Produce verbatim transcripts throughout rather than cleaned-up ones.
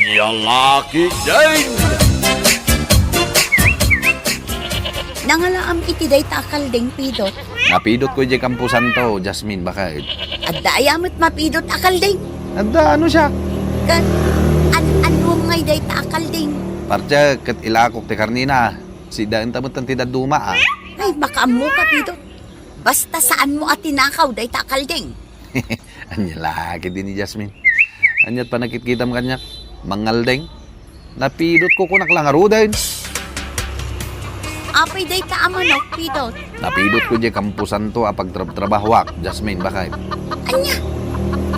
Lalaki din! Nangalaam iti dayta a kalding, Pidot. Napidotko idiay kamposanto, Jasmine, baket. Adda aya met mapidot a kalding? Adda, ano siya? Ket an-, annuam ngay dayta a kalding? Partek, ket ilakok ti karnina. Sidaenta met ti dadduma, a. Ay, makaammoka, Pidot. Basta saanmo a tinakaw dayta a kalding. Ania la ketdi ni Jasmine? Ania't panagkitkitam kaniak? Mangalding? Napidotko, kunak la ngaruden. Apay dayta a manok, Pidot? Napidotko idiay kamposanto a pagtrabtrabahoak, Jasmine, baket. Ania?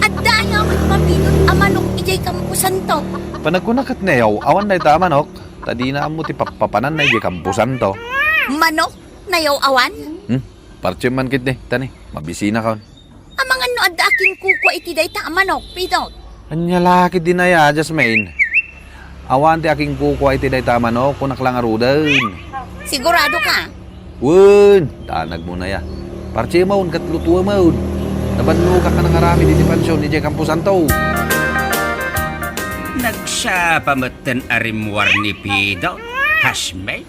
Adda aya met mapidot a manok idiay kamposanto? Panagkunak ket nayaw-awan dayta a manok, ta dina ammo ti pappapananna idiay kamposanto. Manok? Nayaw-awan? Hmm? Parti man ketdi, tani, mabisinakon. Amangan no adda a kinkukua iti dayta a manok, Pidot. Ania la ketdin aya, Jasmine? Awan ti a kinkukua iti dayta a manok, kunak la ngaruden. Siguradoka? Wen, danagmon aya. Parti maon ket lutuemon. Nabannogak a nangaramid iti pansion idiay kamposanto. Nagsapa metten a rimmuar ni Pidot, Jasmine?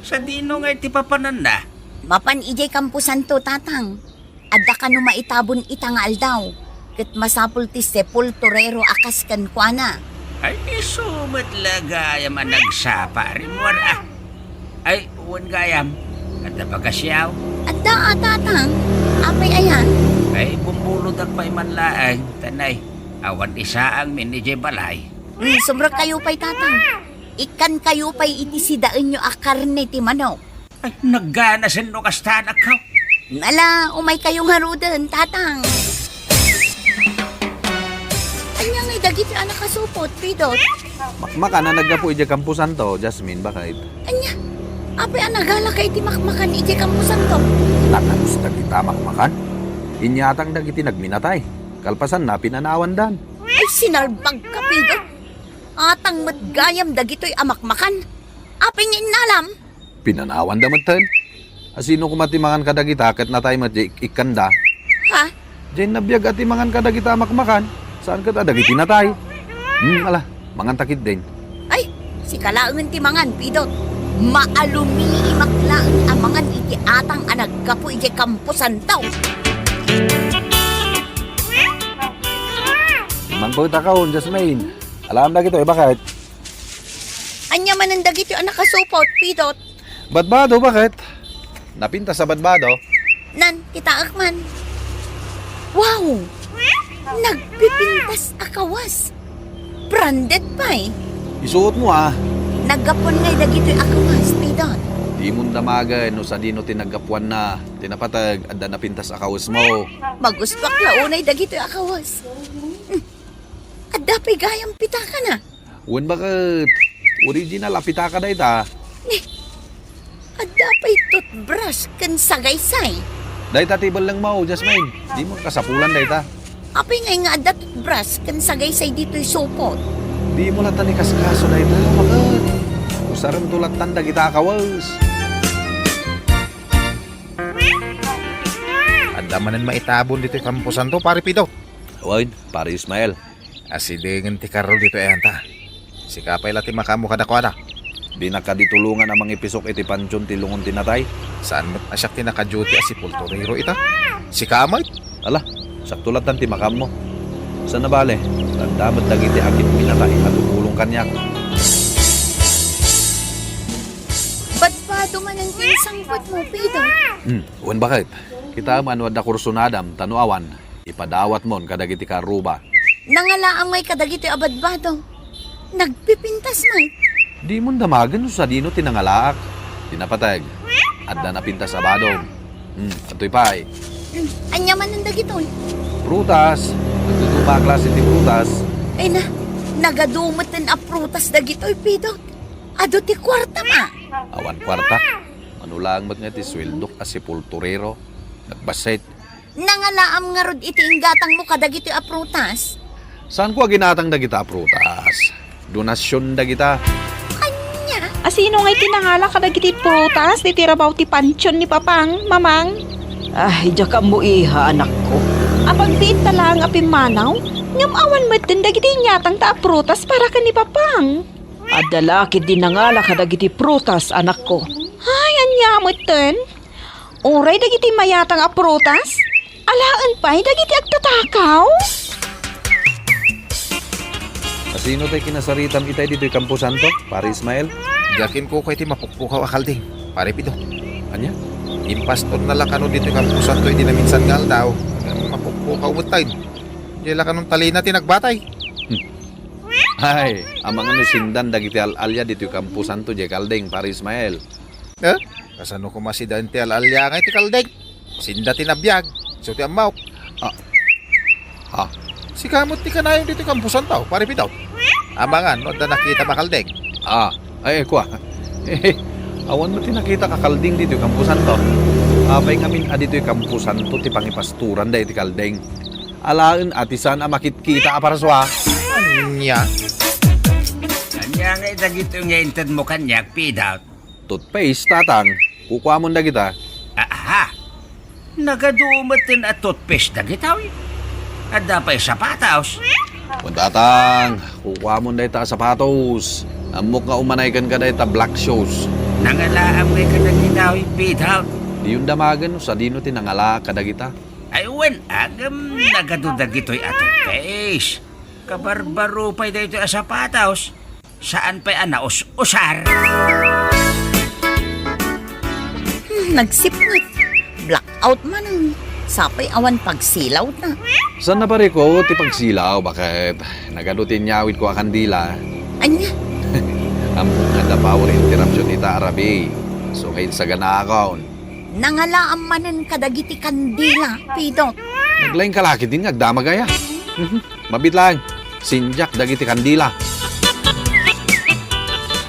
Sadino ngay ti papananna? Mapan idiay kamposanto, Tatang. Adda kano maitabon ita nga aldaw, ket masapul ti sepulturero a kas kenkuana. Ay, isu met la gayam a nagsapa a rimmuar, a. Ay, wen gayam, adda pagasiaw? Adda a, Tatang. Apay aya? Ay, bumbulodak pay man laeng, ta nay, awan isaangmin idiay balay. Hmm, sumrekkayo pay, Tatang. Ikkankayo pay iti sidaenyo a karne ti manok. Ay, nagganasen no kasta, anak ko. Ala, umaykayo ngaruden, Tatang. Ania ngay dagiti a nakasupot, Pidot? Makmakan a naggapu idiay kamposanto, Jasmine, baket. Ania? Apay a nagalaka iti makmakan idiay kamposanto? Nakadusta dita makmakan? Inyatang dagiti nagminatay. Kalpasanna, pinanawandan. Ay, sinalbagka, Pidot. Atang met gayam dagitoy a makmakan. Apay nga innalam? Pinanawanda metten. A, sino koma ti mangan kadagita ket natay met diay ik-, ikkanda? Ha? Diay nabiag a ti mangan kadagita a makmakan. Saan ket a dagiti natay? Hmm, ala, manganta ketdin. Ay, sika laengen ti mangan, Pidot. Maalumiimak laeng a mangan iti atang a naggapu idiay kamposanto. Mangkuy ta kaon, Jasmine. Alaam dagitoy, baket? Ania manen dagitoy a nakasupot, Pidot? Badbado, baket? Napintas a badbado? Nan, kitaek man. Wow! Nagpipintas a kawas. Branded pay. Isuotmo, a. Naggapuan ngay dagitoy a kawas, Pidot? Dimon damagen no sadino ti naggapuanna. Ti napateg, adda napintas a kawesmo. Magustoak la unay dagitoy a kawas. Hmm. Adda pay gayam pitakana. Wen, baket? Original a pitaka dayta. Ni, adda pay toothbrush ken sagaysay? Dayta ti bellengmo, Jasmine. Dimo kasapulan dayta. Apay ngay nga adda toothbrush ken sagaysay ditoy supot? Dimo latta ni kaskaso dayta, baket? Usarento lattan dagita a kawes. Adda manen maitabon ditoy kamposanto, Pare Pidot. Wen, Pare Ismael. Asidengen ti karro ditoy ayanta. Sika pay la ti makaammo kadakuada. Dinak kadi tulongan a mangipisok iti pantion ti lungon ti natay. Saan met a siak ti nakaduty a sepulturero ita? Sika met? Ala, sakto lattan ti makaammo. Sana bale, adda met dagiti agin minatay a tumulong kaniak. Badbado manen ti insangpetmo, Pidot. Hmm, wen baket? Kitaem a no adda kursunadam, ta no awan, ipadawatmon kadagiti karruba. Nangalaam ngay kadagitoy a badbado. Nagpipintas met. Dimon damagen no sadino ti nangalaak. Ti napateg, adda napintas a badom. Hmm, adtoy pay. Hmm, ania manen dagitoy? Prutas. Nagduduma a klase ti prutas. Ay na, nagadu metten a prutas dagitoy, Pidot. Adu ti kuartam a. Awan kuarta. Mano laeng met nga ti sueldok a sepulturero. Nagbassit. Nangalaam ngarud iti inggatangmo kadagitoy a prutas? Saanko a ginatang dagita a prutas. Donasion dagita. Ania? A, sino ngay ti nangala kadagiti prutas ditoy rabaw ti pantion ni Papang, Mamang? Ay, diak ammo, iha, anakko. Apagbiit ta laeng a pimmanaw? Ngem awan metten dagiti inyatangta a prutas para ken ni Papang. Adda la ketdi nangala kadagiti prutas, anakko. Ay, ania metten? Uray dagiti mayatang a prutas? Alaen pay dagiti agtatakaw? Asino tay kinasaritam itay ditoy kamposanto, Pare Ismael? Diak inkukuay ti mapukpukaw a kalding, Pare Pido. Ania? Impastorna la kano ditoy kamposanto idi naminsan nga aldaw. Ngem mapukpukaw metten. Diay la kanon talina ti nagbatay. Hmm. Ay, amangan no sindan dagiti al-alia ditoy kamposanto diay kalding, Pare Ismael. Eh? Kasano koma sidaen ti al-alia nga iti kalding? Sinda ti nabiag, isu ti ammok. Ah. Ah. Sika met ti kanayon ditoy kamposanto, Pare Pido. Amangan no adda nakitam a kalding. Ah, ay, kua. Awan met ti nakitak a kalding ditoy kamposanto. Apay ngamin a ditoy kamposanto ti pangipastoran dagiti kalding? Alaen a ti saan a makitkita a parsua. Ania? Ania ngay dagitoy nga intedmo kaniak, Pido? Toothpaste, Tatang. Kukuamon dagita. Aha. Nagadu metten a toothpaste dagita, uy. Adda pay sapatos. Wen, Tatang, kukuamon dayta a sapatos. Ammok nga umanay kenka dayta black shoes. Nangalaam ngay kadagita, uy, Pido. Diyon damagen no sadino ti nangalaak kadagita. Ay, wen, ngem nagadu dagitoy a toothpaste. Kabarbaro pay daytoy a sapatos. Saan pay a naus-usar. Hmm, nagsipnget. Blackout manen. Sapay awan pagsilawna. Saan a, Pare ko, ti pagsilaw, baket? Nagadu ti inyawidko a kandila. Ania? Ammok nga adda power interruption ita a rabii. Isu nga insaganaakon. Nangalaam manen kadagiti kandila, Pido. Naglaingka la ketdin nga agdamag aya. Mhm. Mabiit laeng, sindiak dagiti kandila.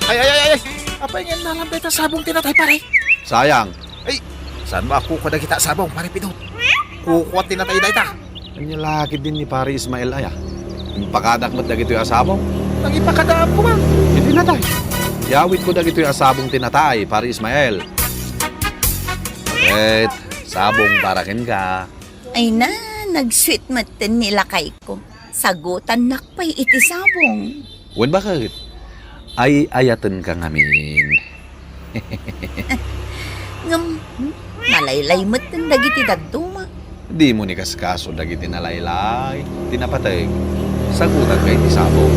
Ay, ay, ay, ay! Apay nga innalam dayta sabong ti natay, pare? Sayang. Ay, saan mo a kukua dagita a sabong, Pare Pido? Kukua ti natay dayta. Ania la ketdin ni Pare Ismael aya? Impakadak met dagitoy a sabong? Nangipakadaam koma. Iti natay. Iyawidko dagitoy a sabong ti natay, Pare Ismael. Ket, sabong para kenka. Ay na, nagsuet metten ni lakayko. Sagutannak pay iti sabong. Wen, baket? Ay-ayatenka ngamin. Ngem, nalaylay metten dagiti dadduma. Dimo ni kaskaso dagiti nalaylay, ti napateg. Sagutanka iti sabong.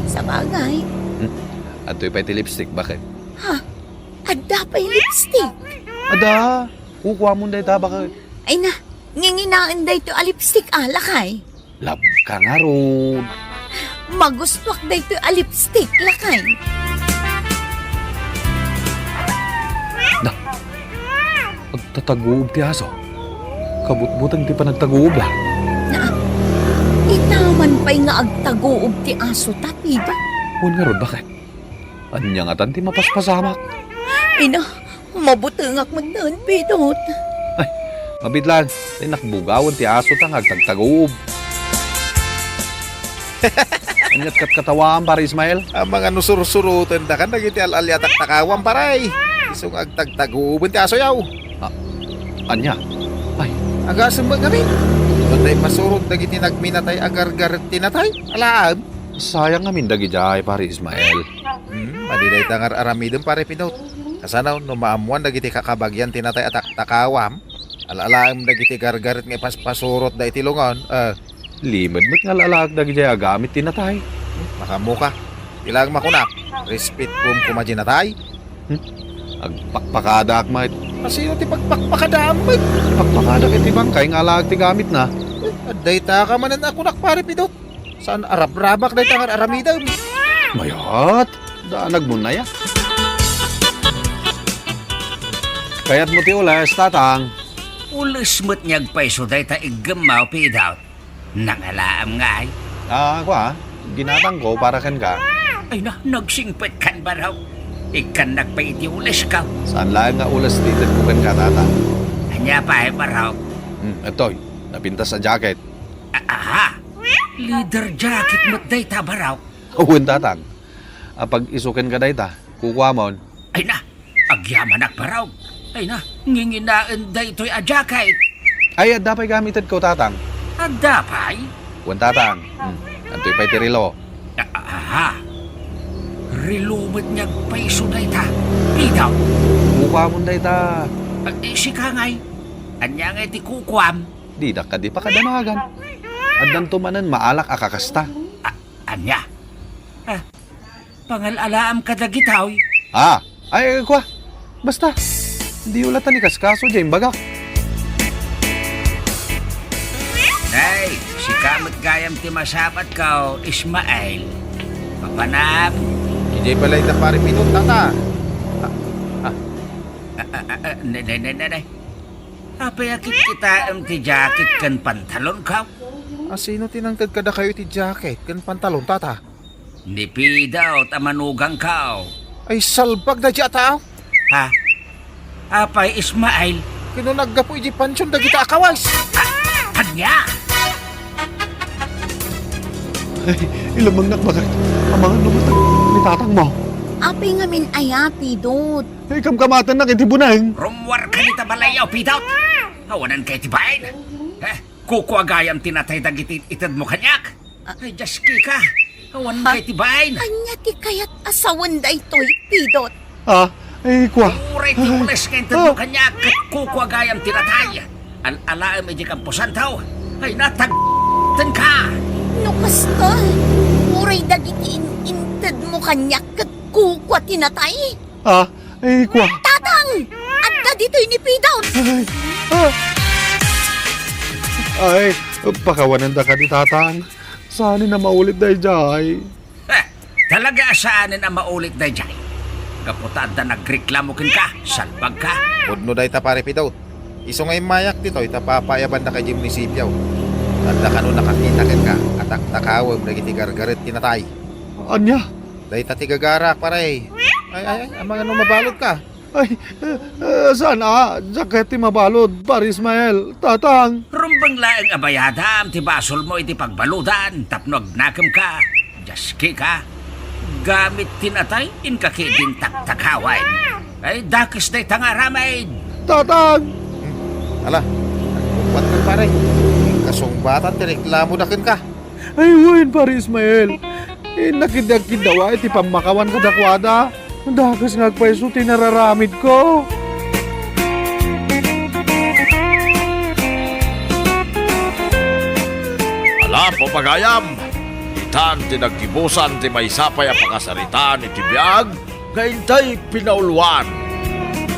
Sabagay. Hmm? Adtoy pay ti lipstick, baket? Ha? Adda pay lipstick? Adda. Kukuamon dayta, baket? Ay na, nginginaen daytoy a lipstick, a, lakay. Labka ngarud. Magustuak daytoy a lipstick, lakay. Da. Agtataguob ti aso. Kabutbuteng ti panagtaguob la. Na, itaman pay nga agtaguob ti aso, Tapido. Wen ngarud, baket? Ania ngatan ti mapaspasamak? Ina, mabutengak metten, Pidot. Ay, mabiit laeng, tay nakbugawen ti aso ta nga agtagtaguob. Ania't katkatawaam, Pare Ismael? Amangan no sursurotendakan dagiti al-ali a taktakawam, pare. Isu nga agtagtaguoben ti asoyo. Ah, ania? Ay. Agasem met ngamin. Isu tay pasurot dagiti nagminatay a gargaret ti natay. Alaem. Sayang ngamin dagidiay, Pare Ismael. Hmm, madi dayta nga ar-aramidem, Pare Pidot. Kasano no maammoan dagiti kakabagian ti natay a taktakawam? Al-alaem dagiti gargaret nga ipaspasurotda iti lungon. Eh. Limed met nga al-alaek dagidiay agamit ti natay. Makaammoka. Ti laeng makunak, respetkom koma diay natay. Hmm? Agpakpakadak met. Asino ti pagpakpakadaam met? Pakpakadak iti bangkay nga alaek ti gamitna. Eh, adda dayta ka manen a kunak, Pare Pidot. Saan a rabrabak dayta nga ar-aramidem? Mayat, danag mo na ya. Kayat mo ti ules, Tatang? Ules met nga agpayso dayta iggemmaw, Pidot. Nangalaam ngay. Ah, kua, ginatangko para kenka. Ay na, nagsingpetkan, Barok. Ikkannak pay iti ulesko. Saan laeng nga ules ti itedko kenka, Tatang? Ania pay, Barok? Hmm, etoy, napintas a jacket. A-, aha! Leather jacket met dayta, Barok. Wen, Tatang. Apag-isu kenka dayta, kukuamon. Ay na, agyamanak, Barok. Ay na, nginginaen daytoy a jacket. Ay, adda pay gamitedko, Tatang. Adda pay? Wen, Tatang. Hmm. Antoy pay ti relo? Ah, aha. Relo met nga agpayso dayta. Pidaw. Kukuamon dayta. Ah, eh, sika ngay. Ania ngay ti kukuam? Didak kadi pakadanagan. Addanto manen maalak a kakasta. Ah, ania? Ah, pangal-alaam kadagitoy. Ah, ay, kua. Basta, diyo latta ni kaskaso diay imbagak. Nay, sika met gayam ti masabatko, Ismael. Papanam. Idiay balay da Pare Pidot, Tata. Ah, ah. Ah, ah, ah, ah, ne, ne, ne, ne, ne. Apay a kitkitaem ti jacket ken pantalonko? A sino ti nangted kadakayo iti jacket ken pantalon, Tata? Ni Pidot a manugangko. Ay, salbag daydiay a tao! Ha? Apay, Ismael? Ket no naggapu idiay pansion dagita a kawes? A-, ania? Ay, ilabangnak, baket. Amangan no matag ni tatangmo. Apay ngamin aya, Pidot? Ay, kamkamatennak iti buneng. Rummuarka dita balay, Pidot. Awanenka iti bain. Eh, kukua gayam ti natay dagiti itedmo kaniak. Ay, Dios, kika. Awanenka iti bain. Ania ti kayat a sawen daytoy, Pidot? Ah, ay, kua. Uray ti ules nga intedmo kaniak, ket kukua gayam ti natay. Al-alaem iti kamposanto. Ay, natagtenka. No kasta, uray dagiti in-, intedmo kaniak, ket kukua ti natay. Ah, ay, kua. Tatang! Adda ditoy ni Pidot! Ay, ah. Ay, pakawanenda kadi, Tatang. Saanen a maulit daydiay. Eh, talaga a saanen a maulit daydiay. Gapu ta adda nagreklamo kenka, salbagka. Pudno dayta, Pare Pidot. Isu nga immayak ditoy ta papaayabannaka idiay munisipio. Adda kano nakakita kenka a taktakawem dagiti gargaret ti natay. Ania? Dayta ti gagarak, pare. Ay, ay, ay, amangan no mabaludka. Ay, eh, eh, saan a? Diak kayat ti mabalud, Pare Ismael, Tatang. Rumbeng laeng a bayadam ti basolmo iti pagbaludan tapno agnakemka. Dios, kika. Gamit ti natay, inka ketdin taktakawen. Ay, dakes dayta nga aramid. Tatang! Hmm. Ala, agpatkan, pare. Inkasungbatan ti reklamoda kenka. Ay, wen, Pare Ismael. Innak idi agkiddawa iti pammakawan kadakuada. Dakes nga agpayso ti nararamidko. Ala, papagayam, itan ti naggibusan ti maysa pay a pakasaritaan iti biag nga intay pinauluan.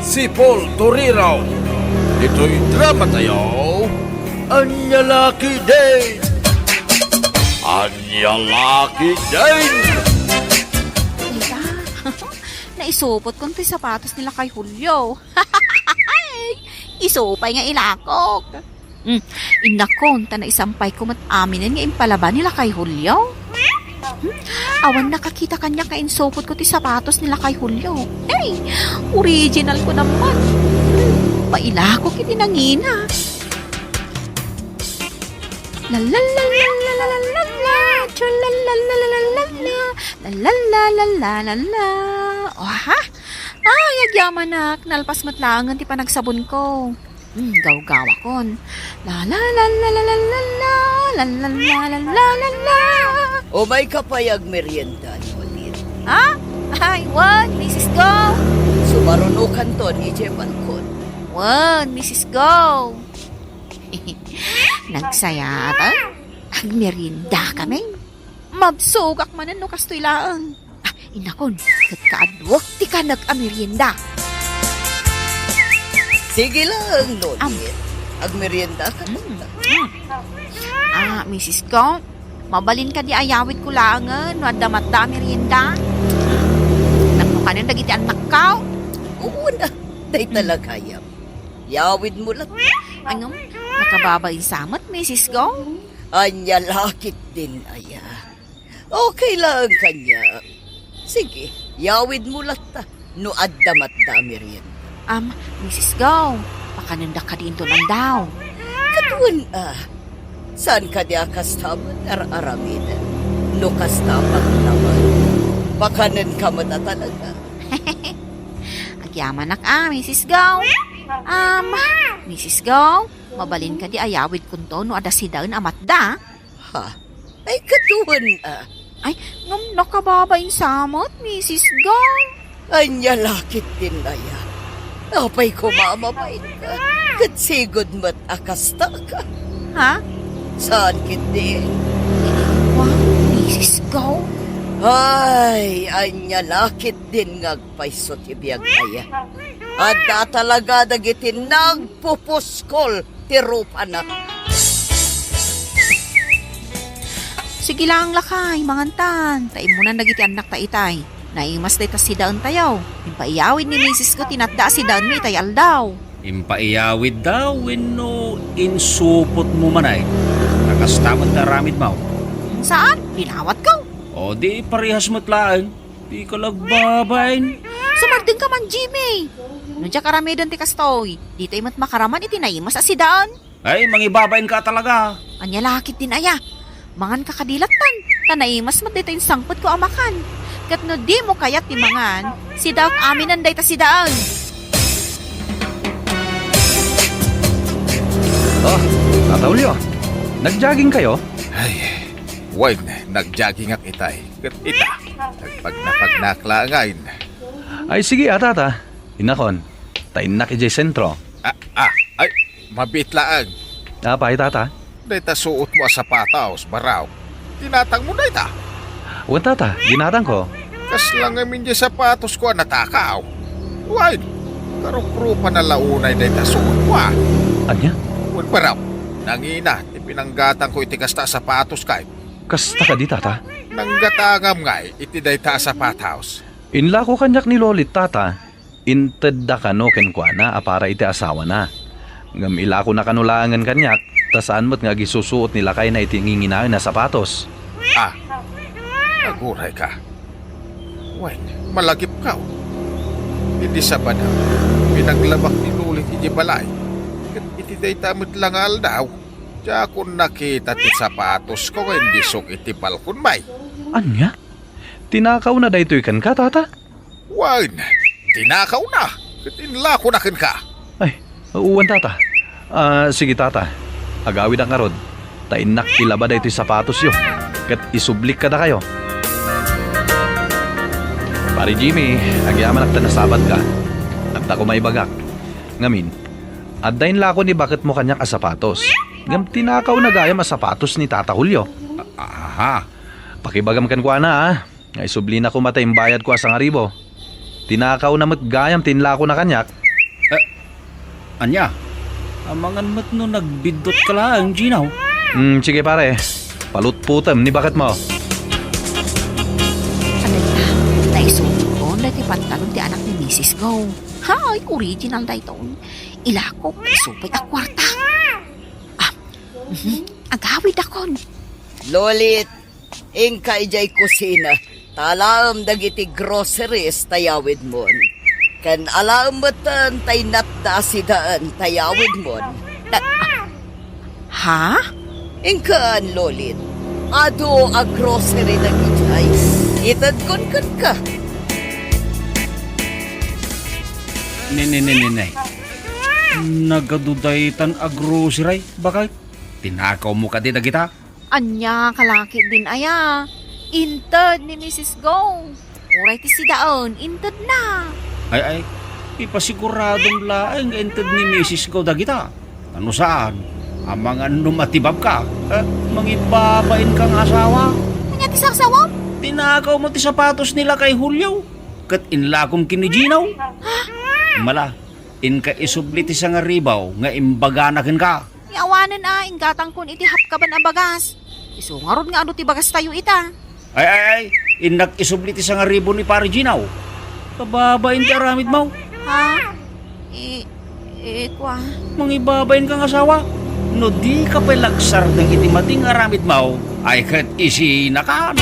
Sipul Torero. Ditoy drama tayo, Ania La Ketdin. Ania La Ketdin. Tita, naisupot kon ti sapatos ni Lakay Julio. Isu pay nga ilakok. Hmm, innakon, ta naisampayko met aminen nga impalaba ni Lakay Julio. Hmm, awan nakakita kaniak nga insupotko ti sapatos ni Lakay Julio. Hey, original ko naman. Hmm, mailakok iti nangina. La la la la la la la la, tra la la la la la la la, la la la la la la la. Oha? Ay, agyamanak, nalpas met laengen ti panagsabonko. Hmm, gawgawakon. La, la, la, la. Umayka pay agmerienda, Nolin. Ha? Ay, wen, Misis Go. Sumarunokanton idiay balkon. Wen, Misis Go. Nagsayaaten? Agmerienda kami. Mabsogak manen no kastoy laeng. Ah, innakon, ket kaaduek ti kanek a merienda. Sige laeng, Nolin. Am. Agmerienda ka. Mm. Mm. Ah, Misis Go, mabalin kadi a yawidko laengen no adda matda a merienda? Tapno kanen dagiti annakko? Uuna, dayta la gayam. Yawidmo latta. Ngem, nakababain sa met, Misis Go. Ania la ketdin aya? Okay laeng kaniak. Sige, yawidmo latta no adda matda a merienda. Am, Misis Go, pakanendak kadi inton aldaw. Ket wen a, saan kadi a kasta met ar-aramiden? No kasta met laeng, pakanenka met a talaga. Agyamanak a, Misis Go. Am, Misis Go, mabalin kadi a yawidkonto no adda sidaen a matda? Ha? Ay, kaduan, ah. Ay, ngem nakababain sa met, Misis Go. Ania la ketdin aya? Apay koma a mabainka? Ket sigud met a kastaka. Ha? Saan ketdi? Wa, Misis Go. Ay, ania la ketdin nga agpayso ti biag aya? Adda talaga dagiti nagpupuskol ti rupana. Sige lang, lakay, mangantan. Ta immunan dagiti annakta itay. Naimas dayta sidaentayo. Impaiyawid ni Misis Go ti natda a sidaenmi itay aldaw. Impaiyawidda wenno insupotmo manen? Ta kasta met ti aramidmo. Saan? Dinawatko. O di parehas met laeng. Dika la agbabain. Sumardengka man, Jimmy. No diak aramiden ti kastoy, ditoy met makaraman iti naimas a sidaen. Ay, mangibabainka talaga. Ania la ketdin aya? Manganka kadi lattan, ta naimas met daytoy insangpetko a makan. Ket no dimo kayat ti mangan, sidaek aminen dayta sidaen. Oh, Tata Julio, nag-jogging kayo? Ay, wen, nag-joggingak itay. Ket ita, nagpagnapagnak laengen. Ay, sige, a, Tata. Innakon, ta innak idiay sentro. Ah, ah, ay, mabiit laeng. Apay, Tata? Dayta suotmo a sapatos, baraw. Ginatangmo dayta? Wen, Tata, ginatangko. Kasla ngamin diay sapatosko a natakaw. Wen, karuprupan a la unay dayta suotmo, a. Ania? Wen, baraw, nangina ti pinanggatangko iti kasta a sapatos, kay. Kasta kadi, Tata? Nanggatangam ngay iti dayta a sapatos. Inlako kaniak ni Lolit, Tata. Intedda kano kenkuana a para iti asawana. Ngem ilakona kano laengen kaniak, ta saan met nga agisusuot ni lakayna iti nginginaen a sapatos. Ah, agurayka. Wen, malagipkaw. Iti sabado, pinaglabak ni Lolit iti balay. Ket iti dayta met la nga aldaw, diakon nakita ti sapatosko nga indisok iti balkon, bay. Ania? Tinakawna daytoy kenka, Tata? Wen, tinakawna, ket inlakona kenka. Ay, wen, Tata. Ah, sige, Tata. Agawidak ngarud, ta innak ilaba daytoy sapatosyo, ket isublik kadakayo. Pare Jimmy, agyamanak ta nasabatka. Adda koma ibagak. Ngamin, adda inlako ni baketmo kaniak a sapatos. Ngem tinakawna gayam a sapatos ni Tata Julio. Aha. Pakibagam kenkuana, a. Nga isublina koma ta imbayadko a sangaribu. Tinakawna met gayam ti inlakona kaniak. Eh, ania? Amangan met no nagbiddutka laeng, Gino? Hmm, sige pare. Palutputem ni baketmo. Adda, naisublikon daytoy pantalon ti anak ni Misis Go. Hay, original daytoy. Ilakok, naisubay a kuarta. Ah, mhm, agawidakon. Lolit, inka idiay kusina, ta alaem dagiti groceries ta yawidmon. Ken alaem metten tay natda a sidaen ta yawidmon. Na-, ha? Inkaan, Lolit. Adu a grocery dagidiay. Itedkon kenka. Ne, ne, ne, ne, ne. Nagadu daytan a grocery, bakay? Tinakawmo kadi dagita? Ania, kalaki din aya. Inted ni Misis Go. Uray ti sidaen, inted na. Ay, ay, ipasiguradom laeng nga inted ni Misis Go dagita. Ano saan? Amangan no matibabka, eh, mangibabain ka nga asawa. Ania ti sarsawam? Tinakawmo ti sapatos ni Lakay Julio. Ket inlakom ken ni Gino. Ha? Mala, inka isubli ti sangaribu nga imbagana kenka. Ni awanen a, inggatangkon iti hapkaban a bagas. Isu ngarud nga adu ti bagastayo ita. Ay, ay, ay, innak isubli ti sangaribu ni Pare Gino. Kababain ti aramidmo. Ha? Eh, eh, kwa. Mangibabain ka nga asawa. No di ka pay lagsardeng iti mading aramidmo, ay ket isinakan.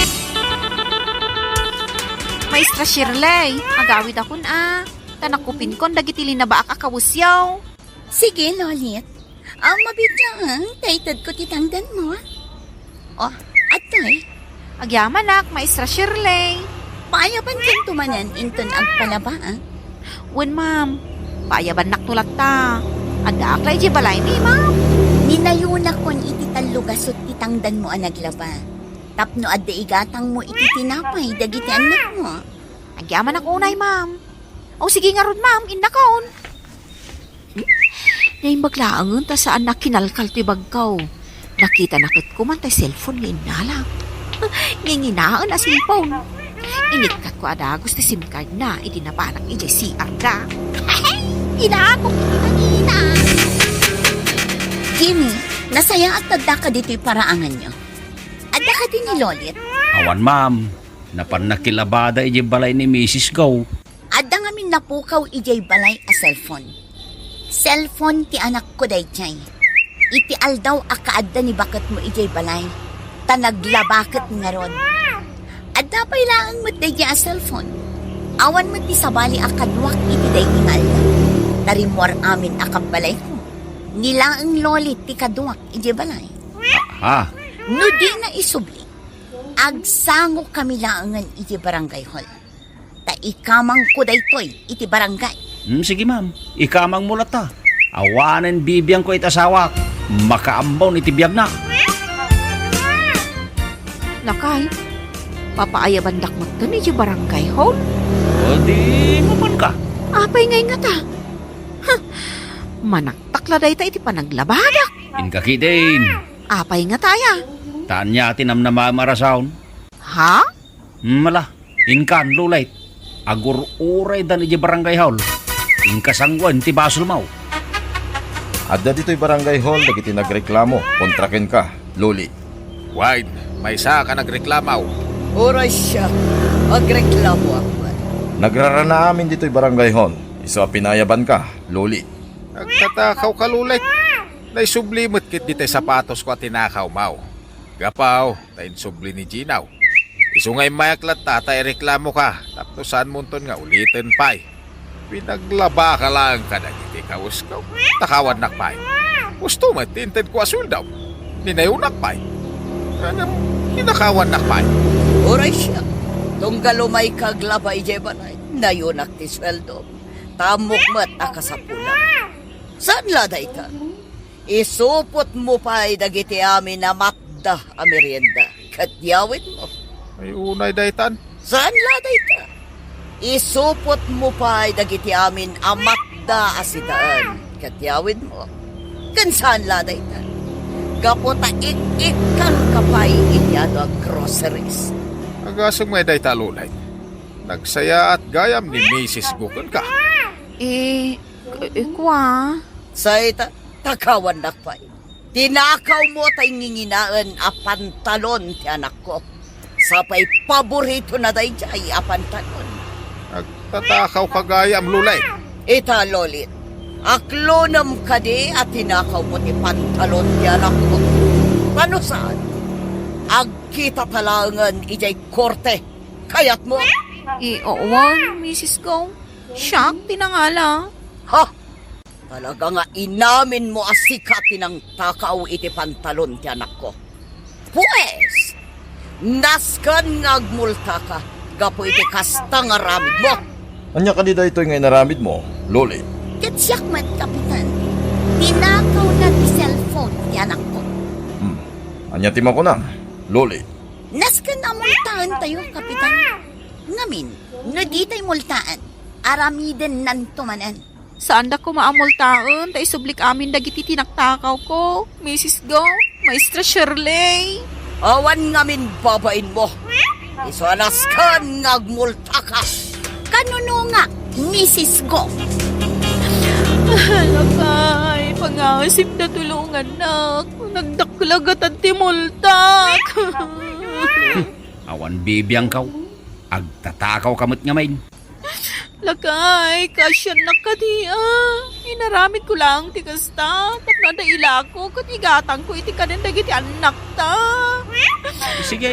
Maestra Shirley, agawidakon a. Ta nakupinkon dagiti linabaak a kawesyo. Sige, Lolit. Aw, mabiit laeng ta itedko ti tangdanmo. Oh, adtoy. Agyamanak, Maestra Shirley. Paayabannakto manen inton agpalaba, a? Wen, ma'am. Paayabannakto latta. Addaak la idiay balaymi, ma'am. Inayonakon iti tallo gasut ti tangdanmo a naglaba, tapno adda igatangmo iti tinapay dagiti annakmo. Agyamanak unay, ma'am. O, sige ngarud, ma'am, innakon. Naimbag laengen ta saanna kinalkal ti bagko. Nakitana ket koma tay cellphone nga innalak. Nginginaen a cellphone. Inikkatko a dagus ti SIM card na idi napanak idiay C R da. Inakok iti kanina. Jimmy, nasayaat ta addaka ditoy paraanganyo. Adda kadi ni Lolit? Awan, ma'am. Napan nakilabada idiay balay ni Misis Go. Adda ngamin napukaw idiay balay a cellphone. Cellphone ti anakko daydiay. Iti aldaw a kaadda ni baketmo idiay balay, ta naglabaket ngarud. Adda pay laeng met daydiay a cellphone. Awan met ti sabali a kaduak iti daydi nga aldaw. Ta rimmuar amin a kabbalayko. Ni laeng Lolit ti kaduak idiay balay. Ha? No dina isubli, agsangokami laengen iti barangay hall. Ta ikamangko daytoy iti barangay. Hmm, sige, ma'am. Ikamangmo latta. Awanen bibiangko iti asawak. Makaammon iti biagna. Lakay, papaayabandak metten iti barangay hall? O, di mapanka. Apay ngay ngata? Huh, manaktak la dayta iti panaglabadak. Inka ketdin. Apay ngata aya? Ta ania ti namnamaem a rason? Ha? Hmm, ala, inkan, Lolit. Agur-uraydan idiay barangay hall. Inka sanguen ti basolmo. Adda ditoy barangay hall dagiti nagreklamo kontra kenka, Lolit. Wen, maysa ka nagreklamo. Uray siak, agreklamoak met. Nagrarana amin ditoy barangay hall. Isu a pinayabanka, Lolit. Agtatakawka, Lolit. Naisubli met ketdi tay sapatosko a tinakawmo. Gapu ta insubli ni Gino. Isu nga immayak latta ta ireklamoka tapno saanmonton nga uliten pay. Pinaglabaka laeng kadagiti kawesko. Takawannak pay. Husto met ti intedko a sueldom. Ninayonak pay. Ngem kinakawannak pay. Uray siak, tunggal umayka aglaba idiay balay, nayonak ti sueldom. Ta ammok met a kasapulam. Saan la dayta? Isupotmo pay dagiti amin a matda a merienda, ket yawidmo. Ay, unay daytan. Saan la dayta? Isupotmo pay dagiti amin a matda a sidaan, ket yawidmo. Ken saan la dayta? Gapu ta ik-ikkangka pay iti adu a groceries. Agasem ngay dayta, Lolit. Nagsayaat gayam ni Misis Go kenka. Eh, k-, eh, kua? Say ta, takawannak pay. Tinakawmo tay nginginaen a pantalon ti anakko. Sapay paboritona daydiay a pantalon. Agtatakawka gayam, Lolit. Ita, Lolit, aklonem kadi a tinakawmo ti pantalon ti anakko? Ta no saan, agkitata laengen idiay korte. Kayatmo? Eh, awan, Misis Go. Siak ti nangala. Ha? Talaga nga inaminmo a sika ti nangtakaw iti pantalon ti anakko. Pues, nasken nga agmultaka gapu iti kasta nga aramidmo. Ania kadi daytoy nga inaramidmo, Lolit? Ket siak met, Kapitan. Tinakawna ti cellphone ti anakko. Hmm. Ania ti makunam, Lolit? Nasken a multaentayo, Kapitan. Ngamin, no ditay multaan, aramidennanto manen. Saanda koma a multaen ta isublik amin dagiti tinaktakawko, Misis Go, Maestra Shirley. Awan ngamin babainmo. Isu a nasken nga agmultaka. Kanunongak, Misis Go. Lakay, pangaasim da tulongannak. Nagdakkel a gatad ti multak. Awan bibiangko. Agtatakawka met ngamin. Lakay, kaasiannak kadi a. Inaramidko laeng ti kasta, tapno adda ilako ket igatangko iti kanen dagiti annakta. Sige,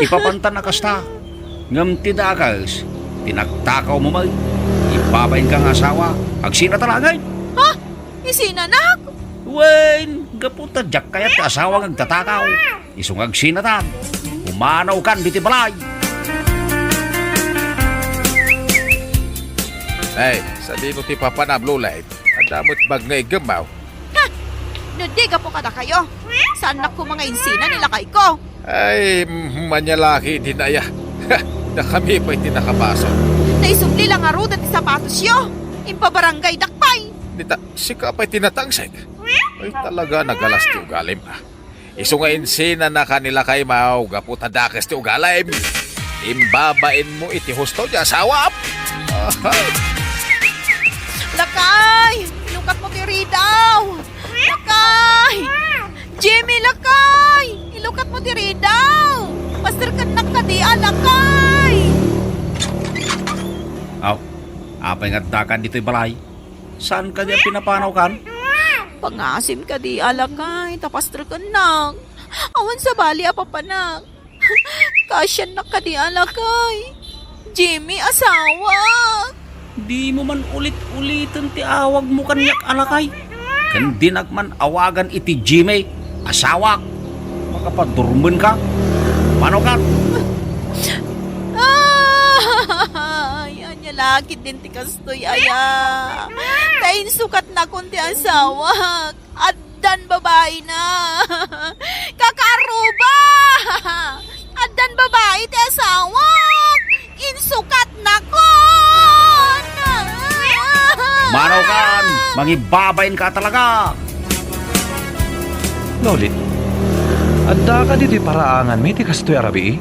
ipapantan a kasta. Ngem ti dakes, tinaktakawmo met. Ibabainka nga asawa, agsinata laengen. Ha? Isinanak? Wen, gapu ta diak kayat ti asawa nga agtatakaw. Isu nga agsinatan, pumanawkan ditoy balay. Ay, sadino ti papanam, Lolit? Adda met bag nga iggemmaw. Ha! No di gapu kadakayo, saannak koma nga insina ni lakayko. Ay, mm, ania la ketdin aya. Dakami pay ti nakabasol. Naisubli la ngaruden ti sapatosyo. Impabarangaydak pay. Dita, sika pay ti natangsek. Ay, talaga, nagalas ti ugalim, a. Isu nga insinanaka ni lakaymo gapu ta dakes ti ugalim. Imbabainmo iti husto ti asawam. Lakay! Ilukatmo ti ridaw! Lakay! Jimmy, lakay! Ilukatmo ti ridaw! Pasterkennak kadi a, lakay! Aw, apay nga addakan ditoy balay? Saan kadi a pinapanaw kan? Pangasim kadi a, lakay, ta pasterkennak. Awan sabali a papanak. Kaasiannak kadi a, lakay. Jimmy, asawak. Dimo man ulit-uliten ti awagmo kaniak a, lakay. Ken dinak man awagan iti Jimmy, asawak. Makapadurmenka. Mano kan? Ay, ania la ketdin ti kastoy aya. Ta insukatnakon ti asawak. Addan babaina. Kakaarruba! Addan babai ti asawak! Insukatnakon! Mano kan? Mangibabainka talaga! Lolit, adda kadi ti paraanganmi ti kastoy a rabii?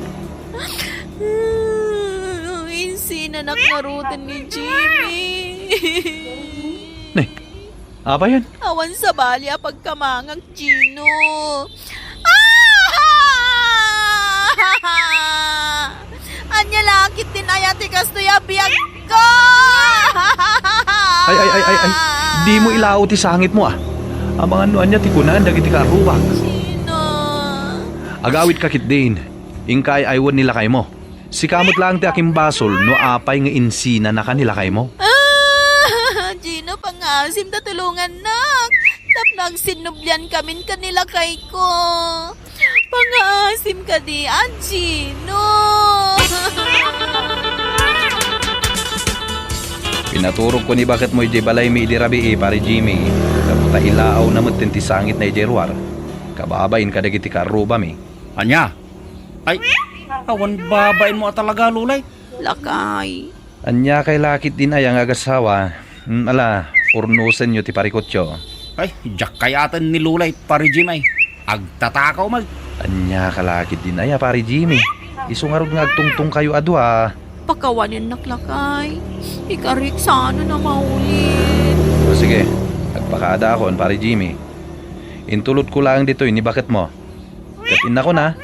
Insinanak ngaruden ni Jimmy. Ne, apayen? Awan sabali a pagkamangak, Gino. Ah! Ania la ketdin aya ti kastoy a biagko? Ay, ay, ay, ay, ay. Dimo ilaw ti sangitmo, a. Amangan no ania ti kunan dagiti kaarrubak. Gino. Agawidka ketdin. Inka ay-aywen ni lakaymo. Sika met laeng ti akimbasol no apay nga insinanaka ni lakaymo. Ah, Gino, pangasim ta tulongannak. Tapno agsinnubliankamin ken ni lakayko. Pangasim kadi a, Gino. Pinaturogko ni baketmo idiay balaymi idi rabii, Pari Jimmy. Gapu ta ilaawna metten ti sangitna idiay ruar. Kababain kadagiti kaarrubami. Ania? Ay, awan babainmo a talaga, Lulay. Lakay. Ania kay la ketdin aya nga agasawa? Hmm, ala, purnosenyo ti parikutyo. Ay, diak kayaten ni Lulay, Pari Jimmy. Agtatakaw met. Ania ka la ketdin aya, Pari Jimmy? Isu ngarud nga agtungtongkayo a dua. Pakawanennak, lakay. Ikarik saan a maulit. O, sige. Agpakaadakon, Pari Jimmy. Intulodko laeng ditoy ni baketmo. Ket innakon a,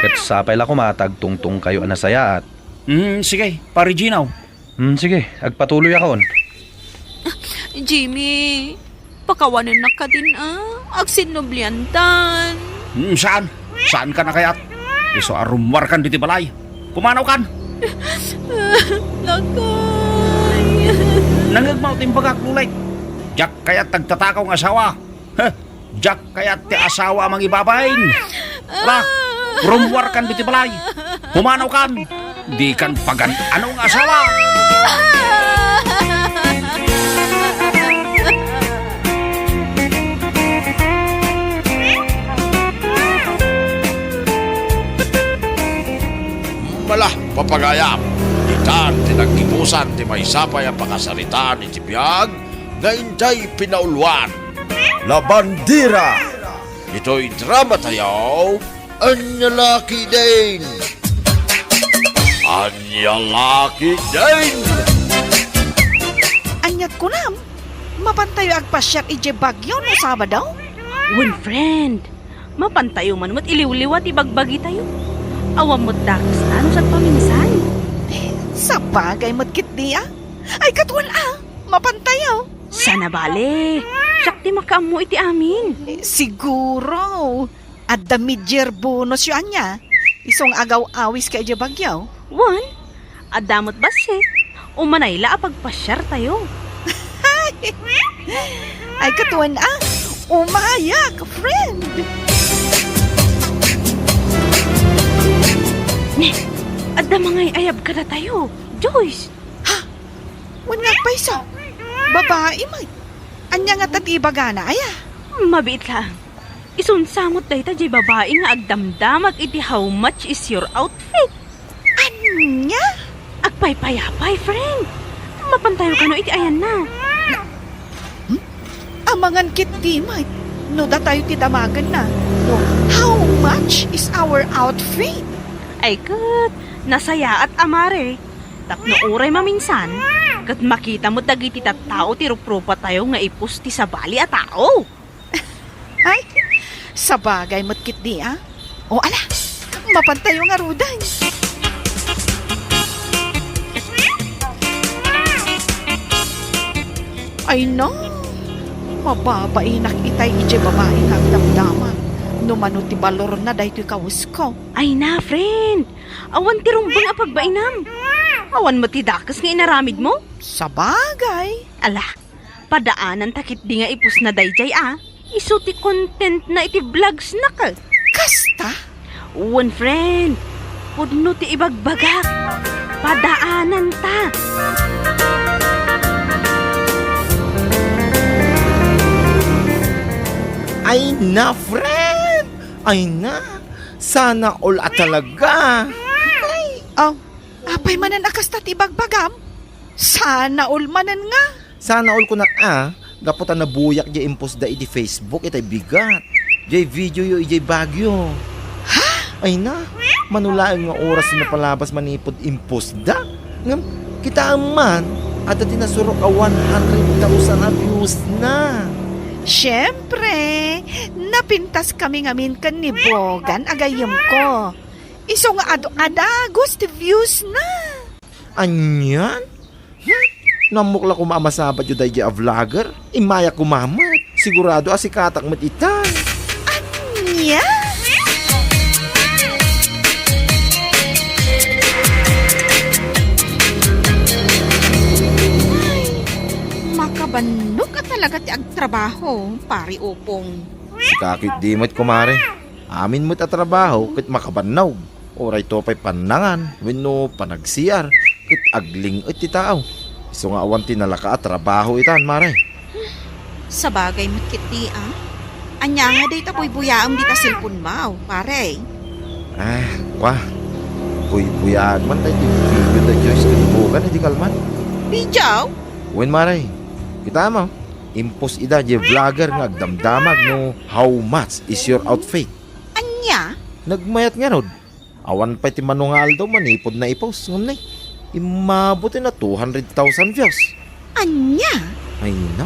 ket sapay la koma ta agtungtongkayo a nasayaat. Hmm, sige, Pari Gino. Hmm, sige, agpatuloyakon. Jimmy, pakawanennak kadin a, agsinnubliantan. Hmm, saan? Saankan a kayat? Isu a rummuarkan ditoy balay. Pumanawkan! Lakay. Nangngegmo ti imbagak, Lulay. Diak kayat ti agtatakaw nga asawa. Heh, diak kayat ti asawa a mangibabain. Ala, rummuarkan ditoy balay. Pumanawkan. Dikan pagan-ano nga asawa. Ala, papagayam, itan ti naggibusan ti maysa pay a pakasaritaan iti biag nga intay pinauluan. La Bandera. Ditoy drama tayo, Ania la ketdin? Ania la ketdin? Ania kunam? Mapantayo agpasiar idiay Baguio no Sabado? Wen, friend. Mapantayo man met iliwliwa ti bagbagitayo. Awan met dakes ta no saan paminsan. Sabagay met ketdi a. Ay, katuan a. Mapantayo. Saan a bale. Siak ti makaammo iti amin. Eh, siguro. Adda mid-year bonusyo ania. Isu nga agaw-awiska idiay Baguio. Wen, adda met bassit. Umanay la a pagpasiartayo. Ay, katuan a. Umayak, friend. Ne, adda mangay-ayab kadatayo. Joyce, Ha? Wen nga agpayso. Babai met. Ania ngata ti ibagana, aya? Mabiit laeng. Isunsa met dayta diay babai nga agdamdamag iti "How much is your outfit?" Ania? Agpaypayapay, friend. Mapantayo kano iti ayanna. Hmm? Amangan ketdi met no datayo ti damagenna. No, "How much is our outfit?" Ay ket, nasayaat a, mare. Tapno uray maminsan, ket makita met dagiti tattao ti ruprupatayo nga ipus ti sabali a tao. Ay, sabagay met ketdi, a. O, ala, mapantayo ngaruden. Ay na, mababainak itay idiay babai nga agdamdamag no mano ti balorna daytoy kawesko. Ay na, friend, awan ti rumbeng a pagbainam. Awan met ti dakes nga inaramidmo. Sabagay. Ala, padaananta ketdi nga ipusna daydiay a. Isu ti contentna iti vlogsna ket. Kasta? Wen, friend. Pudno ti ibagbagak. Padaananta. Ay na, friend! Ay na! Sana all a talaga! Ay! Oh, apay manen a kasta ti ibagbagam? Sana all manen nga. Sana all kunak a, gapu ta nabuyak diay impostda iti Facebook itay bigat. Diay videoyo idiay Baguio. Ha? Ay na, mano laeng nga oras ti napalabas manipud impostda. Ngem, kitaem man, adda ti nasurok a one hundred thousand a viewsna. Siempre, napintaskami ngamin ken ni Bogan a gayyemko. Isu nga adu a dagus ti viewsna. Anian? Hmm? No ammok la koma a masabatyo daydiay a vlogger, immay a koma met. Sigurado a sikatak met itay. Ania? Ay, makabannog a talaga ti agtrabaho, Pare Opong. Sika ketdi met, kumare. Amin met a trabaho ket makabannog. Uray to pay pannangan wenno panag-C R ket agling-et ti tao. Isu nga awan ti nalaka a trabaho itan, mare. Sabagay met ketdi, a. Ania nga dayta buybuyaem dita cellphone-mo, pare? Ah, kwa. Buybuyaek man daytoy video da Joyce ken Bogan idi kalman. Video? Wen, mare. Kitaem, impost ida diay vlogger nga agdamdamag no "How much is your outfit?" Ania? Nagmayat ngarud. Awan pay ti mano nga aldaw manipud naipost, ngem nay, immabut a two hundred thousand views. Ania? Ay na,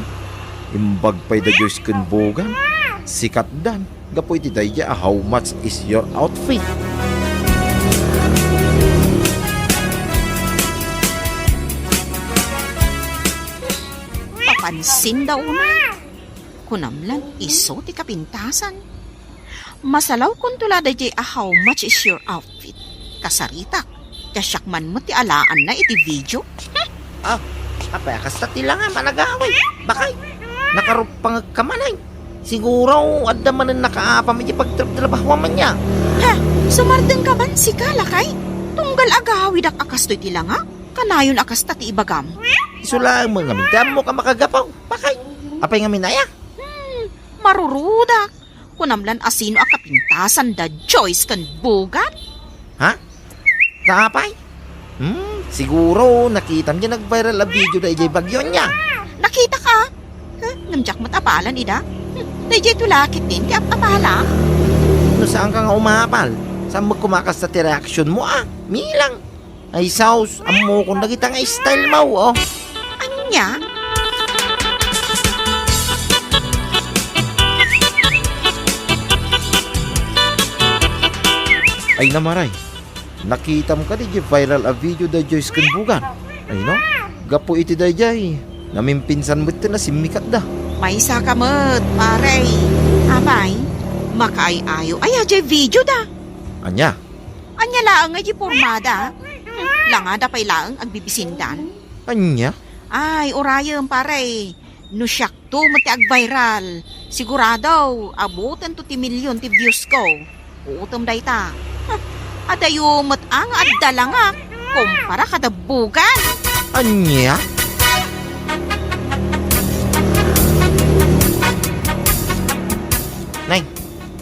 imbag pay da Joyce ken Bogan. Sikatdan gapu iti daydiay a "How much is your outfit?" Papansinda unay. Kunam lan isu ti kapintasan. Masalawkonto la daydiay a "How much is your outfit?" Kasaritak, ta siak man met ti alaanna iti video. Ah, apay a kasta ti langam a nagawid? Bakay, nakaruppangekka manen. Siguro, adda manen nakaapam iti pagtrabtrabahoam ania. Ha, sumardengka man sika, lakay? Tunggal agawidak a kastoy ti langak, kanayon a kasta ti ibagam. Isu laeng met ngamin ti ammok a makagapu. Bakay, apay ngamin aya? Hmm, marurudak. Kunam lan a sino a kapintasan da Joyce ken Bogan? Ha? Ta apay? Hmm, siguro nakitam diay nag-viral a video da idiay Baguio ania. Nakitak a. Huh, ngem diak met apalan ida. Hmm, daydiay to la ketdin ti ap-apala. No saanka nga umapal, saan met koma a kasta ti reaksionmo a? Milang. Ay, saus, ammokon dagita nga style mo, oh. Ania? Ay, namaray. Nakitam kadi diay viral a video da Joyce ken Bogan? Ay, no? Gapu iti daydiay, namimpinsan met ti nasimmikatda. Maysa ka met, pare. Apay, makaay-ayo aya diay video da? Ania? Ania laeng nga di pormada? Hmm, langada pay laeng agbibisindan. Ania? Ay, urayem, pare. No siakto met ti agviral, sigurado, abutento ti milyon ti views ko. Utem dayta. Hmm, adayo met a nga adda langak, kumpara kada Bogan. Ania?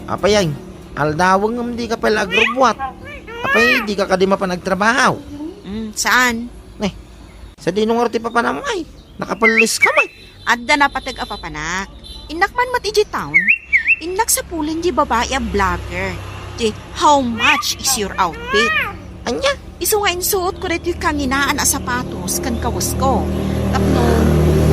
Apay ay, aldawen ngem dika pay la agrubbuat. Apay, dika kadi mapan agtrabaho? Mm, saan? Eh, sadino ngarud ti papanam ay? Nakapellis ka met. Adda napateg a papanak. Innak man met idiay town. Innak sapulen di babai a vlogger. Di, "How much is your outfit?" Ania? Isu nga insuotko daytoy kanginaan a sapatos ken kawesko. Tapno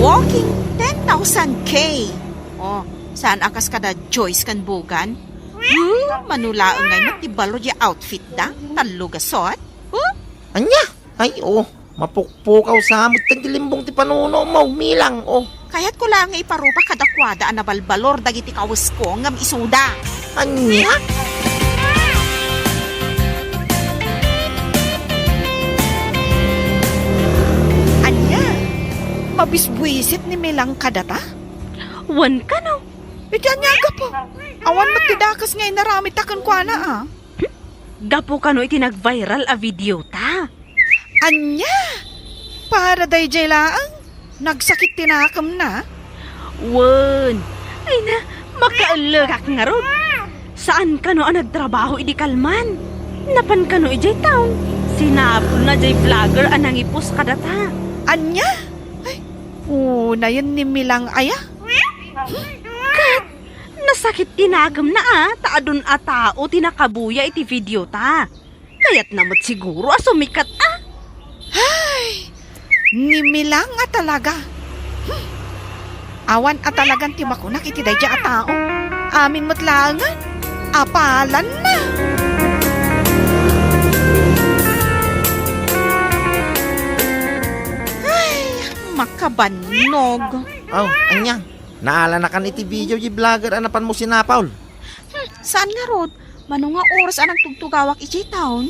walking ten thousand K. Oh, saan a kas kada Joyce ken Bogan? Huh? Mano laeng ngay met ti balo di outfit da? Tallo gasot? Huh? Ania? Ay, oo. Mapukpukaw sa met ti limbong ti panuno mo, Milang, oh. Kayatko laeng nga iparupak kadakuada a nabalbalor dagiti kawesko ngem isuda. Ania? Ania? Mabisbuisit ni Milang kadata? Wen kano? Iti ania a gapu? Awan met ti dakes nga inaramidta kenkuana, a? Gapu kano iti nag-viral a video ta? Ania? Para daydiay laeng? Nagsakit ti nakemna? Wen. Ay na, makaellegak ngarud. Saan kano a nagtrabaho idi kalman? Napan kano idiay town? Sinapulna diay vlogger a nangipost kadata. Ania? Ay, unayen ni Milang aya? Ket nasakit ti nakemna a, ta adun a tao ti nakabuya iti video ta. Kayatna met siguro a sumikat a. Ay, ni Milang a talaga. Hmm. Awan a talagan ti makunak iti daydiay a tao. Amin met laengen, apalanna. Ay, makabannog. Oh, ania? Naalanakan iti video di vlogger a napanmo sinapul? Hmm, saan ngarud? Mano nga oras a nagtugtugawak idiay town?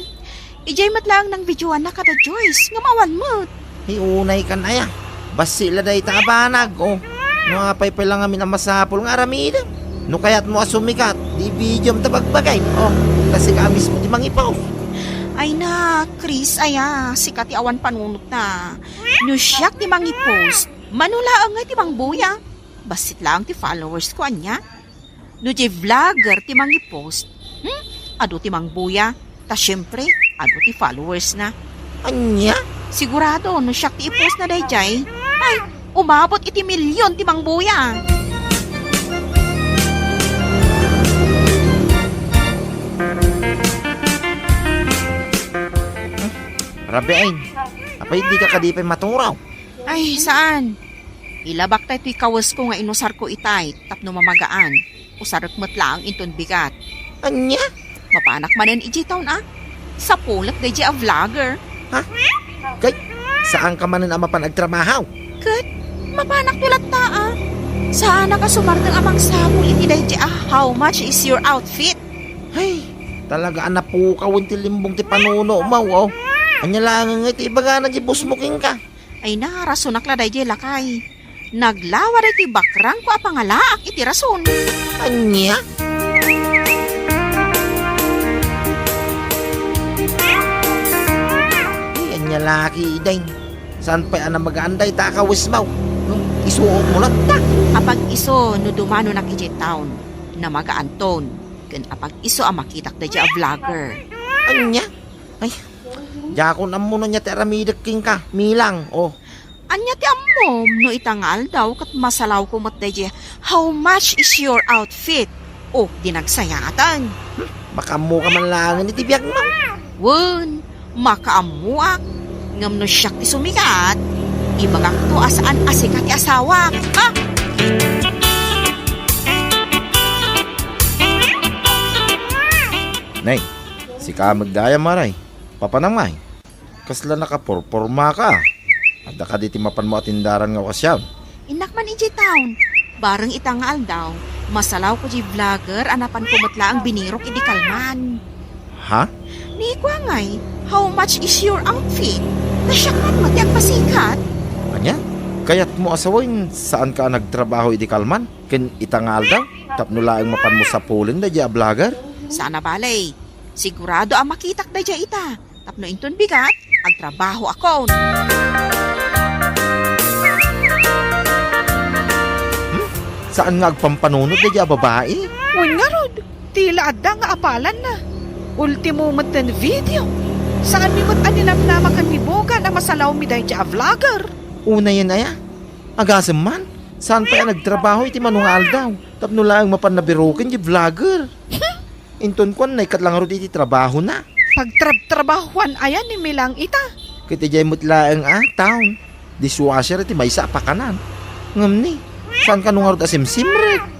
Idiay met laeng nangvideoanna kada Joyce, ngem awan met. Ay, unay kan aya. Bassit la dayta a banag, oh. No apay pay la ngamin a masapul nga aramidem. No kayatmo a sumikat, di videom ta bagbagay, oh. Ta sika a mismo ti mangipost. Ay na, Chris, aya, sika ti awan panunotna. No siak ti mangipost, mano laeng nga ti mangbuya? Bassit laeng ti followers ko, ania? No diay vlogger ti mangipost, hmm? Adu ti mangbuya. Ta siempre, adu ti followers na. Ania? Sigurado, no siak ti ipost na daydiay, ay, umabot iti milyon ti mangbuya. Rabiin, apay dika kadi pay maturaw? Ay, saan? Ilabak tay toy kawesko nga inusarko itay tapno mamagaan. Usarek met laeng inton bigat. Ania? Mapanak manen idiay town a. Sapulek daydiay a vlogger. Ha? Kay, saan ka manen a mapan agtrabaho? Ket, mapanak to latta a. Saanak a sumardeng a mangsapul iti daydiay a how much is your outfit? Ay, talaga a napukawen ti limbong ti panuno mo, oh. Ania laeng nga iti ibagana di boss mo kenka? Ay na, rasonak la daydiay, lakay. Naglawa daytoy bakrangko a pangalaak iti rason. Ania? Ay, ania laki, Day? Saan pay a namagaan dayta a kawesmo? Hmm? Isuot mo latta. Apag-isu no dumanonak idiay town, namagaanton. Ken apag-isu a makitak daydiay a vlogger. Ania? Ay, diakon ammo no ania ti aramidek kenka, Milang, oh. Ania ti ammom no ita nga aldaw ket masalawko met daydiay, "How much is your outfit?" Oh, di nagsayatan. Hmm, makaammoka man laengen iti biagmo. Wen, makaammoak. Ngem no siak ti sumikat, ibagakto a saan a sika ti asawak. Ha? Nay, sika met gayam, Maray. Papanam ngay? Kasla nakaporpormaka? Adda kadi ti mapanmo a tindaran nga okasiyon? Innak man idiay town. Bareng ita nga aldaw, masalawko diay vlogger a napanko met laeng binirok idi kalman. Ha? Ni kua ngay, "How much is your outfit?" Ta siak man met ti agpasikat. Ania? Kayatmo a sawen, saanka a nagtrabaho idi kalman? Ken ita nga aldaw, tapno laeng mapanmo sapulen daydiay a vlogger? Saan a bale. Sigurado a makitak daydiay ita. Tapno inton bigat, agtrabahoakon. Hmm? Saan nga agpampanunot daydiay a babai? Wen ngarud, Ti la adda nga apalanna. Ultimo met ten video. Saanmi met a ninamnama ken ni Bogan a masalawmi daydiay a vlogger. Unayen aya? Agasem man, saan pay a nagtrabaho iti mano nga aldaw tapno laeng mapanna biroken diay vlogger. Inton kuan, naikkat la ngarud iti trabahona. Pagtrabtrabahoan aya ni Milang ita? Ket idiay met laeng a town, dishwasher iti maysa a pakanan. Ngem ni, saan kano ngarud a simsimrek?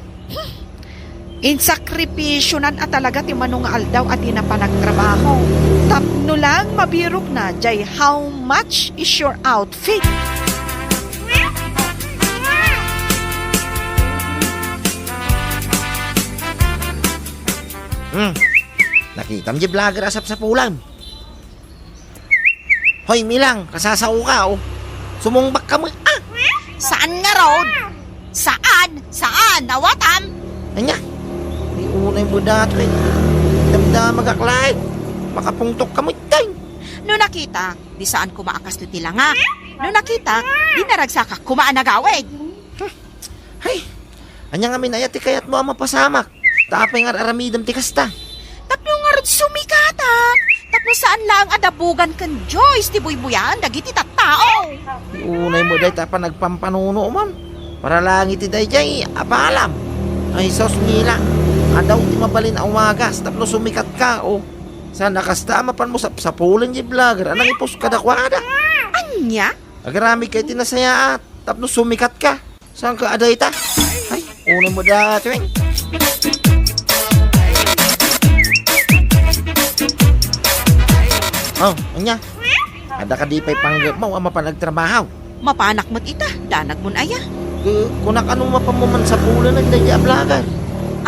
Insakripisionan a talaga ti mano nga aldaw a dina panagtrabaho. Tapno lang mabirokna diay how much is your outfit? Hmm. Nakitam diay vlogger a sapsapulan. Hoy, Milang, kasasaoka, oh. Sumungbakka met, ah! Saan ngarud? Saan? Saan? Awatam? Ania? Di unay met datoy. Damdamagak laeng. Makapungtokka met, tay. No nakitak, di saan koma a kastoy ti langak. No nakitak, di naragsakak koma a nagawid. Hay, ania ngamin aya ti kayatmo a mapasamak? Ta apay nga ar-aramidem ti kasta? Tapno ngarud sumikatak, tapno saan laeng a dabugan ken Joyce ti buybuyaen dagiti tattao. Ti unay met dayta a panagpampanunom. Para laeng iti daydiay a balam. Ay, sus, Milang, adaw ti mabalin a umagas tapno sumikatka, oh. Saan a kasta a mapanmo sapsapulen diay vlogger a nangipuska kadakuada? Ania? Agaramidka iti nasayaat tapno sumikatka. Saanka a dayta? Ay, unay met datoy. Oh, ania? Adda kadi pay panggepmo a mapan agtrabaho? Mapanak met ita, danagmon aya. Ku-, kunak, ano mapanmo man sapulenen daydiay a vlogger?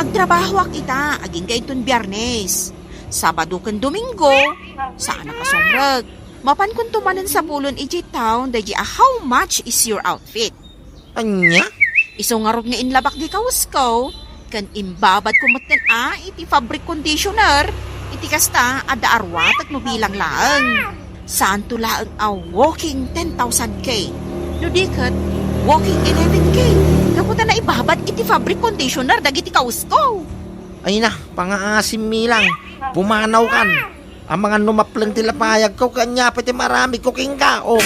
Agtrabahoak ita, agingga inton Biyernes. Sabado ken Domingo, saanak a sumrek. Mapankonto manen sapulen idiay town daydiay a how much is your outfit? Ania? Isu ngarud nga inlabak diay kawesko, ken imbabadko metten a iti fabric conditioner. Iti kasta, adda aruatek no bilang laeng. Saanto laeng a walking ten thousand K. No di ket, walking eleven K. Gapu ta naibabad iti fabric conditioner dagiti kawesko. Ay na, pangaasim, Milang. Pumanawkan. Amangan no mapleng ti lapayagko, ket ania pay ti maaramidko kenka, oh.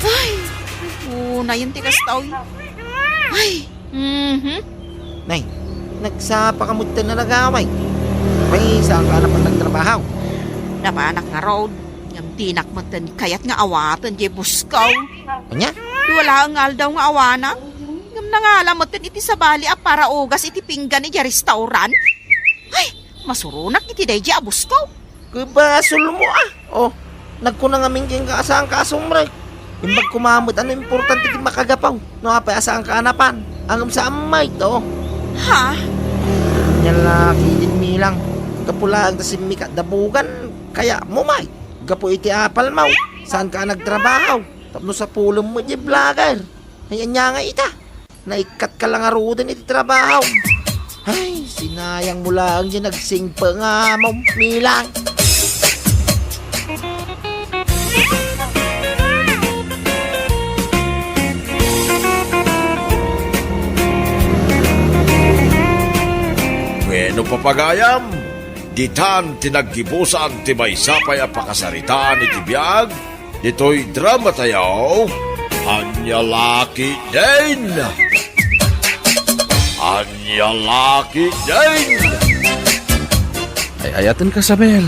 Ay, unayen ti kasta, oy. Ay, mhm. Nay, nagsapaka metten a nagawid. Pay, saanka a napan nagtrabaho? Napanak ngarud, ngem dinak metten kayat nga awaten diay busko. Ania? Dua laeng nga aldaw nga awanak. Ngem nangala metten iti sabali a paraugas iti pinggan idiay restaurant. Ay, masuronak iti daydiay a busko. Ket basolmo, ah. Oh, nagkuna ngamin kenka a saanka a sumrek. Imbag koma met a no importante ti makagapu, no apay a saanka a napan. Ngem saan met, oh. Ha? Ania la ketdin, Milang. Gapu laeng ta simmikat dabugan, kayatmo met. Gapu iti apalmo, saanka a nagtrabaho. Tapno sapulen met diay vlogger. Ay, ania ngay ita? Naikkatka la ngaruden iti trabaho. Ay, sinayangmo laeng diay nagsingpet nga amom, Milang. Wenno, papagayam, ditan ti naggibusan ti maysa pay a pakasaritaan iti biag ditoy drama tayo, Ania la ketdin? Ania la ketdin? Ay-ayatenka, Isabel.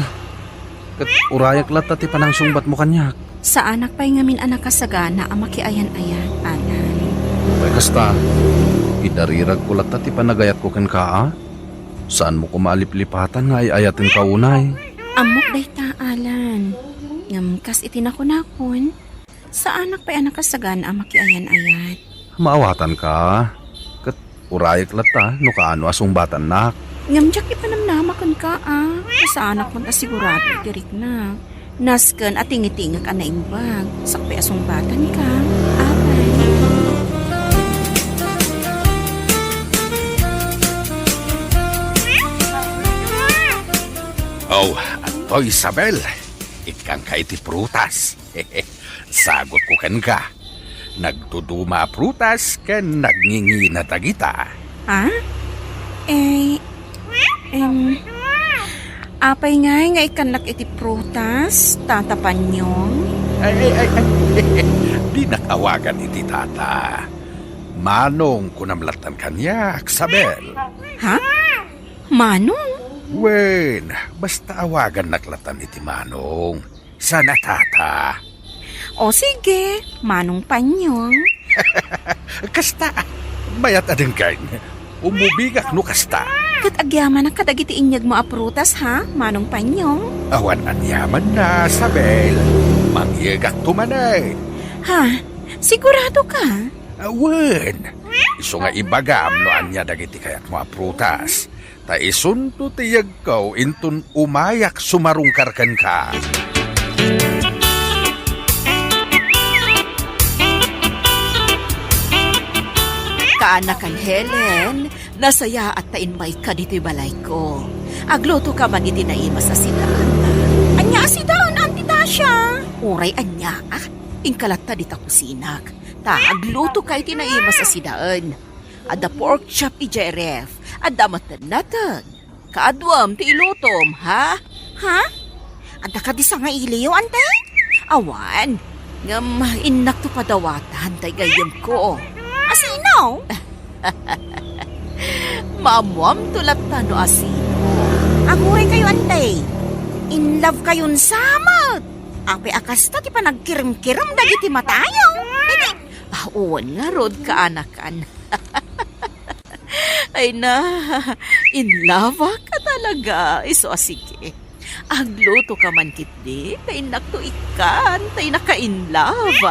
Ket urayak latta ti panangsungbatmo kaniak. Saanak pay ngamin a nakasagana a makiayan-ayat, Alan. Pay kasta, idariragko latta ti panagayatko kenka, a? Saanmo koma a liplipatan nga ay-ayatenka unay. Ammok dayta, Alan. Ngem kas iti nakunakon, saanak pay a nakasagana a makiayan-ayat. Maawatanka, ket urayak latta no kaano a sungbatannak. Ngem diak ipanamnama kenka, a. Saanak met a sigurado iti riknak. Nasken a tingitingek a naimbag, sakbay a sungbatanka. Apay. Oh, adtoy, Isabel. Ikkanka iti prutas. Sagutko kenka. nagduduma a prutas ken nagngingina dagita. Ha? Eh, em, apay ngay nga ikkannak iti prutas, Tata Panyong? Ay, ay, ay, ay. Dinak awagan iti tata. Manong kunam lattan kaniak, Sabel. Ha? Manong? Wen, basta awagannak lattan iti Manong. Sana tata. O sige, Manong Panyong. Kasta, mayat a denggen. Umubingak no kasta. Ket agyamanak kadagiti inyegmo a prutas, ha, Manong Panyong? Awan aniamanna, Sabel. Mangyegakto manen. Ha? Sigurado ka? Awan. Isu nga ibagam no ania dagiti kayatmo a prutas. Ta isunto ti yegko inton umayak sumarungkar kenka. Kaanakan Helen, nasayaat ta immayka ditoy balayko. Aglutoka man iti naimas a sidaan. Ania a sidaan, Auntie Tasha? Uray ania, ah? Inkalatta dita kusinak. Ta aglutoka iti naimas a sidaan. Adda pork chop idiay ref. Adda met nateng. Kaaduam ti ilutom, ha? Ha? Adda kadi sangailiyo, Ante? Awan. Ngem innakto padawatan tay gayyemko. Asino? Maammoamto latta no asino. Aguraykayo, Ante. In love kayon sa met. Apay a kasta ti panagkirimkirim dagiti matayo? Ah, wen ngarud, kaanakan. Ay na, in love ka talaga. Isu a sige. Aglutoka man ketdi, ta innakto ikkan, ta naka-in love.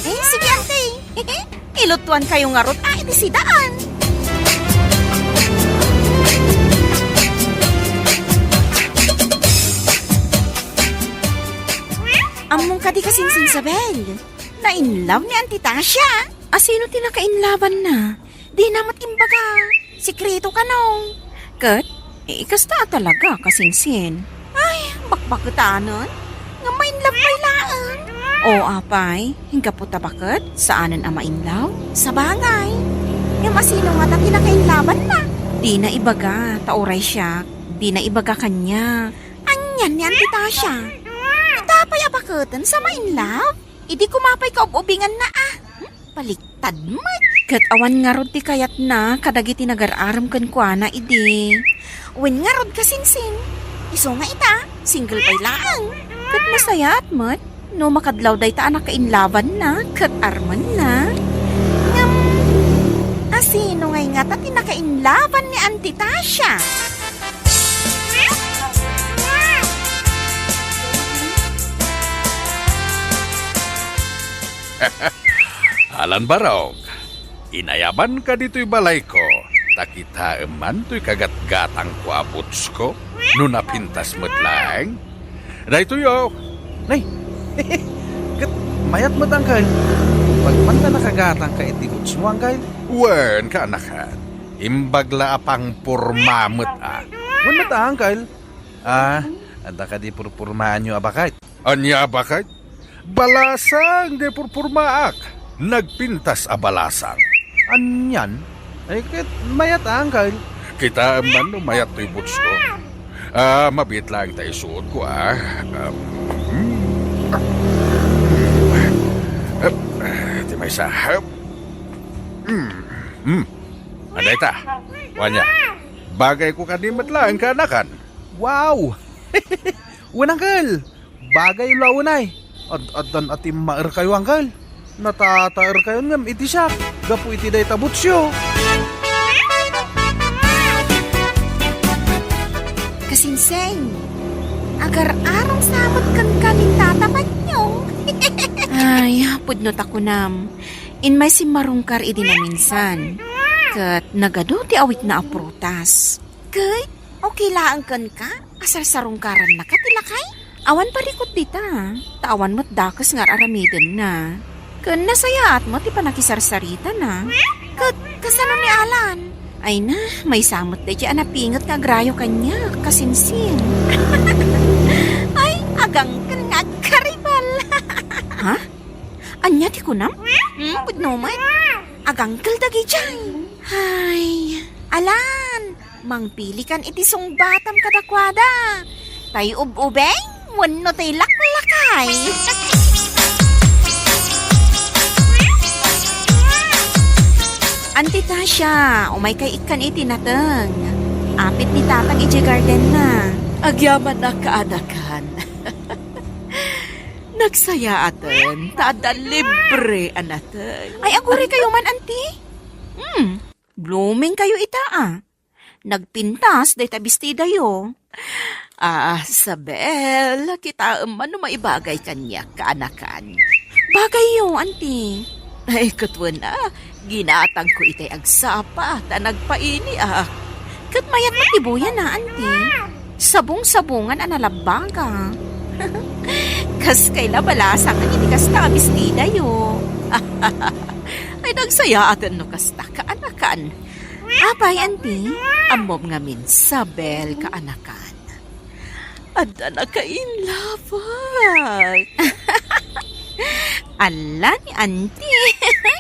Eh, sige, Ante. Ilutuankayo ngarud a iti sidaan. Ammom kadi kasinsin, Sabel? Na-in love ni Auntie Tasha. Asino ti naka-in love-anna? Dina met imbaga. Sekreto kano? Ket, eh, kasta a talaga, kasinsin. Ay, bakbaketanen. Nga ma-in love pay laeng. O, apay, gapu ta baket, saanen a ma-in love? Sabagay. Ngem asino ngata ti naka-in love-anna? Dina ibaga, ta uray siak, dina ibaga kaniak. Anian ni Auntie Tasha? Ita pay a baketen sa ma-in love? Idi koma pay kaub-ubinganna a. Hmm? Baliktad met. Ket awan ngarud ti kayatna kadagiti nagar-arem kenkuana idi. Wen ngarud, kasinsin. Isu nga ita, single pay laeng. Ket nasayaat met no makadlaw dayta a naka-in love-anna ket armenna. Ngem, asino ngay ngata ti naka-in love-an ni Auntie Tasha? Alan Barok, inayabanka ditoy balayko, ta kitaem man toy kagatgatangko a bootsko, no napintas met laeng. Daytoy, o. Nay, ket mayat met, Angkel. Pagmanta nakagatangka iti bootsmo, Angkel? Wen, kaanakan. Imbag la a pangporma met a. Wen met, Angkel. Ah, adda kadi purpurmaanyo a baket? Ania a baket? Balasang ti purpurmaak. Nagpintas a balasang. Anian? Ay, ket mayat, Angkel. Kitaem man no mayat toy bootsko. Ah, mabiit laeng ta isuotko, ah. Um, hmm. Ah, ti maysa. Hmm. Hmm. Adda ita. Ania? Bagayko kadi met laeng, kaanakan. Wow! Wen, Angkel. Bagay la unay. Ad-addan a timmaerkayo, Angkel. Natataerkayon ngem iti siak gapu iti dayta bootsyo. Kasinseng, agar-arem sa met kenka ni Tata Panyong. Ay, pudno ta kunam. Immay simmarungkar idi naminsan. Ket nagadu ti awitna a prutas. Ket, okay laeng kenka? Asarsarungkarannaka ti lakay? Awan parikut dita, ta awan met dakes nga ar-aramidenna. Ken nasayaat met ti pannakisarsaritana. Ket kasano ni Alan? Ay na, maysa met daydiay a napinget nga agrayo kaniak, kasinsin. Ay, agangken nga agkaribal. Ha? Ania ti kunam? Hmm, pudno met. Agangkel dagijay. Hay, Alan, mangpilikan iti sungbatam kadakuada. Tay ub-ubeng wenno tay laklakay. Anti Tasha, umaykay ikkan iti nateng. Apit ni Tatang idiay gardenna. Agyamanak, kaanakan. Nagsayaaten ta adda libre a nateng. Ay, aguraykayo man, anti? Hmm, blooming kayo ita, ah. Nagpintas dayta bestidayo. Ah, Sabel, kitaem man no maibagay kaniak, kaanakan. Bagayyo, anti. Ay, ket wen a, ginatangko itay agsapa ta nagpainiak. Ket mayat met ti buyan a, anti. Sabong-sabongan a nalabbaga. Kas kayla balasangan iti kasta a bestidayo. Ay, nagsayaaten no kasta, kaanakan. Apay, anti? Ammom ngamin, Sabel, kaanakan. Adda nakainlabak. Ala ni anti.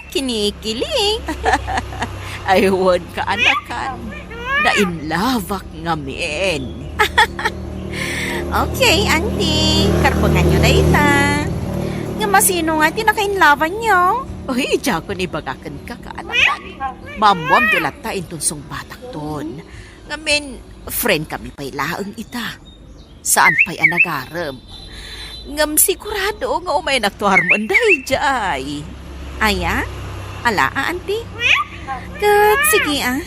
Kinikilig. Ay, wen, kaanakan. Nainlabak ngamin. Okay, anti. Karbenganyo dayta. Nga masino nga ti nakainlabanyo? Uy, diakon ibaga kenka, kaanakan. Maammoamto latta inton sungbatakton. Ngamin, friend kami pay laeng ita. Saan pay a nagarem. Ngem sigurado nga umaynakto armen daydiay. Aya? Ala a, anti? Ket sige a,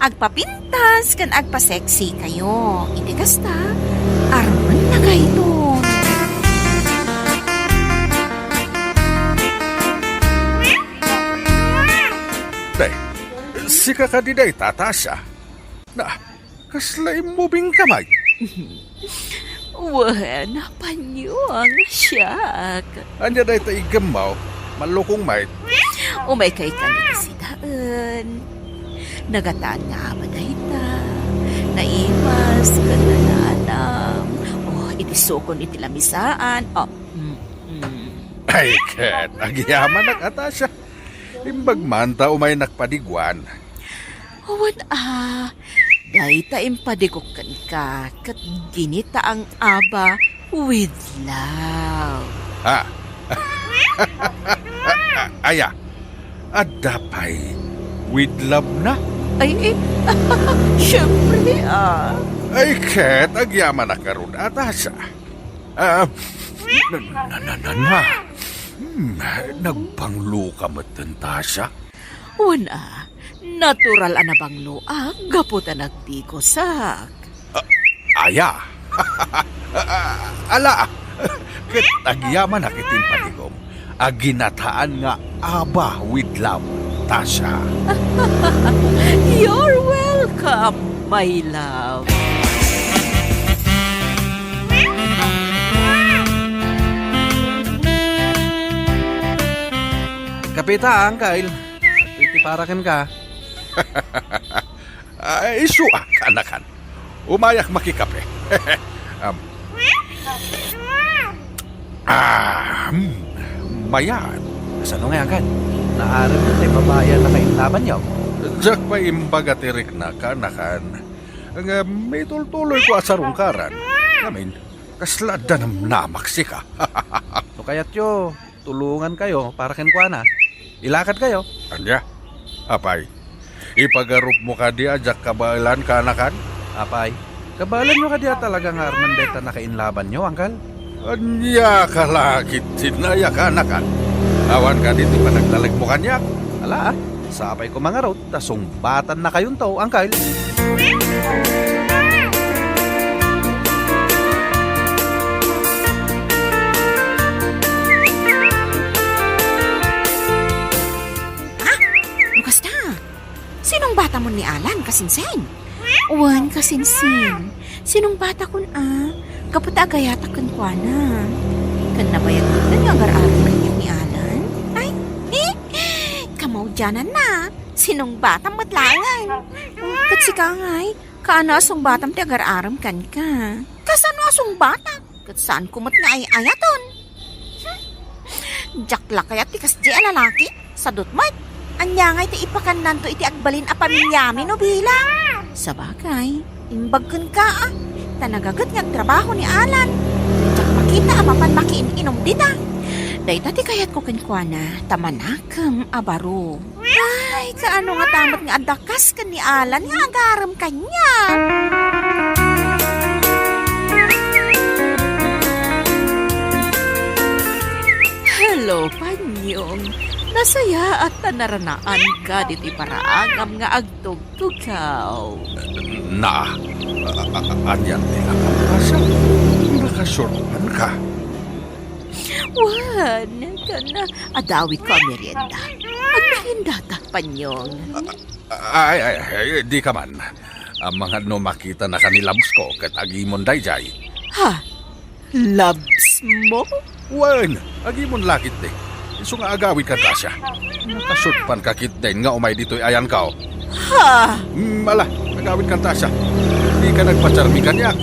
agpapintas ken agpa-sexy kayo. Iti kasta, armen na kayto. Te, sika kadi dayta, Tasha? Na, kasla immubing ka met? Wen, panyong, siak. Ania dayta iggemmo? Mallukong met. Umaykay kaniak sidaen. Nagataan nga aba dayta. Naimas ken nananam. Oh, iti sukon iti lamisaan. Oh, mm, mm. Ay, ket agyamanak a, Tasha. Imbag man ta umaynak padiguan. Wen a, dayta impadigok kenka ket ginitaang aba with love. Ha? Aya, adda pay with love na? Ay, eh, siyempre, ah. Ay, ket agyamanak ngarud a, Tasha. Ah, na, na, na, na, na. Hmm, nagbanglo ka met, Tasha? Wen a, natural a nabangloak gapu ta nagdigosak. Ah, aya. Ala, ket agyamanak iti impadigom a ginataan nga aba with love, Tasha. You're welcome, my love. Kape ta, Uncle. Iti para kenka. Ay, isu a, kaanakan. Umayak makikape. Am. Ah, hmm, mayat. Kasano nga, Uncle? Naarem ti babai a nakainlabanyo? Diak pay imbaga ti rikna, kaanakan. Nga, mitultuloyko a sarungkaran. Ngamin, kasla adda namnamak sika. No kayatyo, tulongankayo para kenkuana. Ilakadkayo. Ania? Apay, ipagarupmo kadi a diak kabaelan, kaanakan? Apay, kabaelanyo kadi a talaga nga armen dayta nakainlabanyo, Uncle? Ania ka la ketdin aya, kaanakan? Awan kadi ti panagtalekmo kaniak? Ala, ah. Sapay koma ngarud ta sungbatannakayonto, Uncle. Ah, no kasta, sinungbatamon ni Alan, kasinsin? Wen, kasinsin. Sinungbatakon a, gapu ta agayatak kenkuana. Ken nabayag met nga agar-arem kaniak ni Alan. Ay, eh, kamaudiananna. Sinungbatam met laeng. Oh, ket sika ngay, kaano a sungbatam ti agar-arem kenka? Kasano a sungbatak? Ket saanko met nga ay-ayaten. Hmm. Diak la kayat ti kasdi a lalaki. Sadut met. Ania ngay ti ipakannanto iti agbalin a pamilyami no bilang? Sabagay, imbag kenka, a. Ta nagaget nga agtrabaho ni Alan. Diak makita a mapan makiin-inom dita. Dayta ti kayatko kenkuana, ta manakem a baro. Ay, kaano ngata met nga adda kas ken ni Alan nga agarem kaniak? Hello, Panyong. Nasayaat ta naranaanka ditoy paraangam nga agtugtugaw. Na, a-, a-, a-, anian ti nakapasa? Nakashort man ka. Wen, ken adda awitko a merienda. Agmeriendata, Panyong. Ay, ay, ay, dika man. Amangan no makitanaka ni Labs ko ket agimon daydiay. Ha? Labs mo? Wen, agimon la ketdi. Isu nga agawid kanta siya. Nakashort man ka ketdin nga umay ditoy ayanko. Ha? Mm, ala, agawid kanta siya. Dika nagpacharmi kaniak.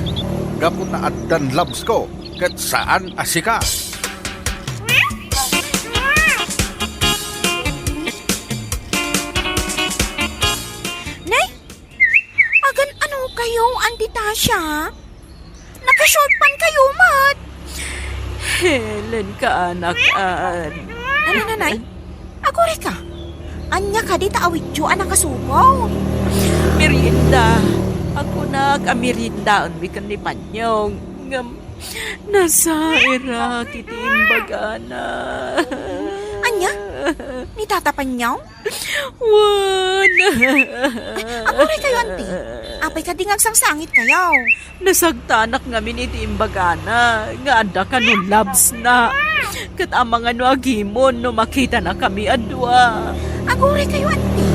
Gapu ta addan Labs ko, ket saan a sika. Nay, agan-ano kayo, Auntie Tasha? Nakashort pant kayo met. Helen, kaanakan. Ano, nanay? Aguray ka. Ania kadi ta awityo a nakasukaw? Merienda. Agkunak a meriendaenmi ken ni Panyong. Ngem, nasaerak iti imbagana. Ania? Ni Tata Panyong? Wen. Aguray kayo, Auntie. Apay kadi nga agsangsangit kayo? Nasagtanak ngamin iti imbagana nga adda kano Labs na. Ket amangan no agimon no makitanakami a dua. Aguray kayo, Auntie.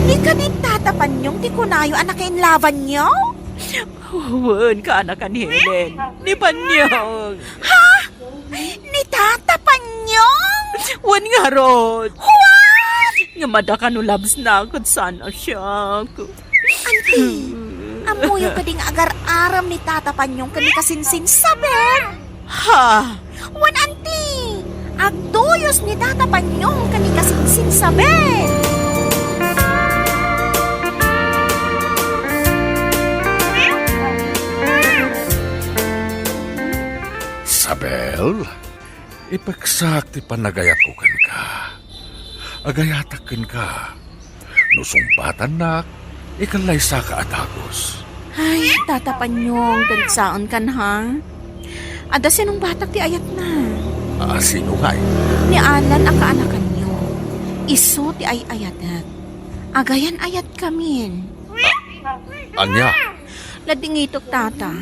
Di kadi Tata Panyong ti kunayo a nakainlabanyo? Wen, kaanakan, Helen. Ni Panyong. Ha? Ni Tata Panyong? Wen ngarud. What? Ngem adda kano Labs na ket saan a siak. Auntie, ammoyo kadi nga agar-aram ni Tata Panyong ken ni Kasinsin Sabel? Ha? Wen, Auntie, agduyos ni Tata Panyong ken ni Kasinsin Sabel. Sabel, ipeksak ti panagayatko kenka. Agayatak kenka. No sungbatannak, ikallaysa ka a dagus. Ay, Tata Panyong, ket saan kan, ha? Adda sinungbatak ti ayatna. A, sino ngay? Ni Alan a kaanakanyo. Isu ti ay-ayatek. Agayan-ayatkamin. A-, ania? Ladingitok, Tata.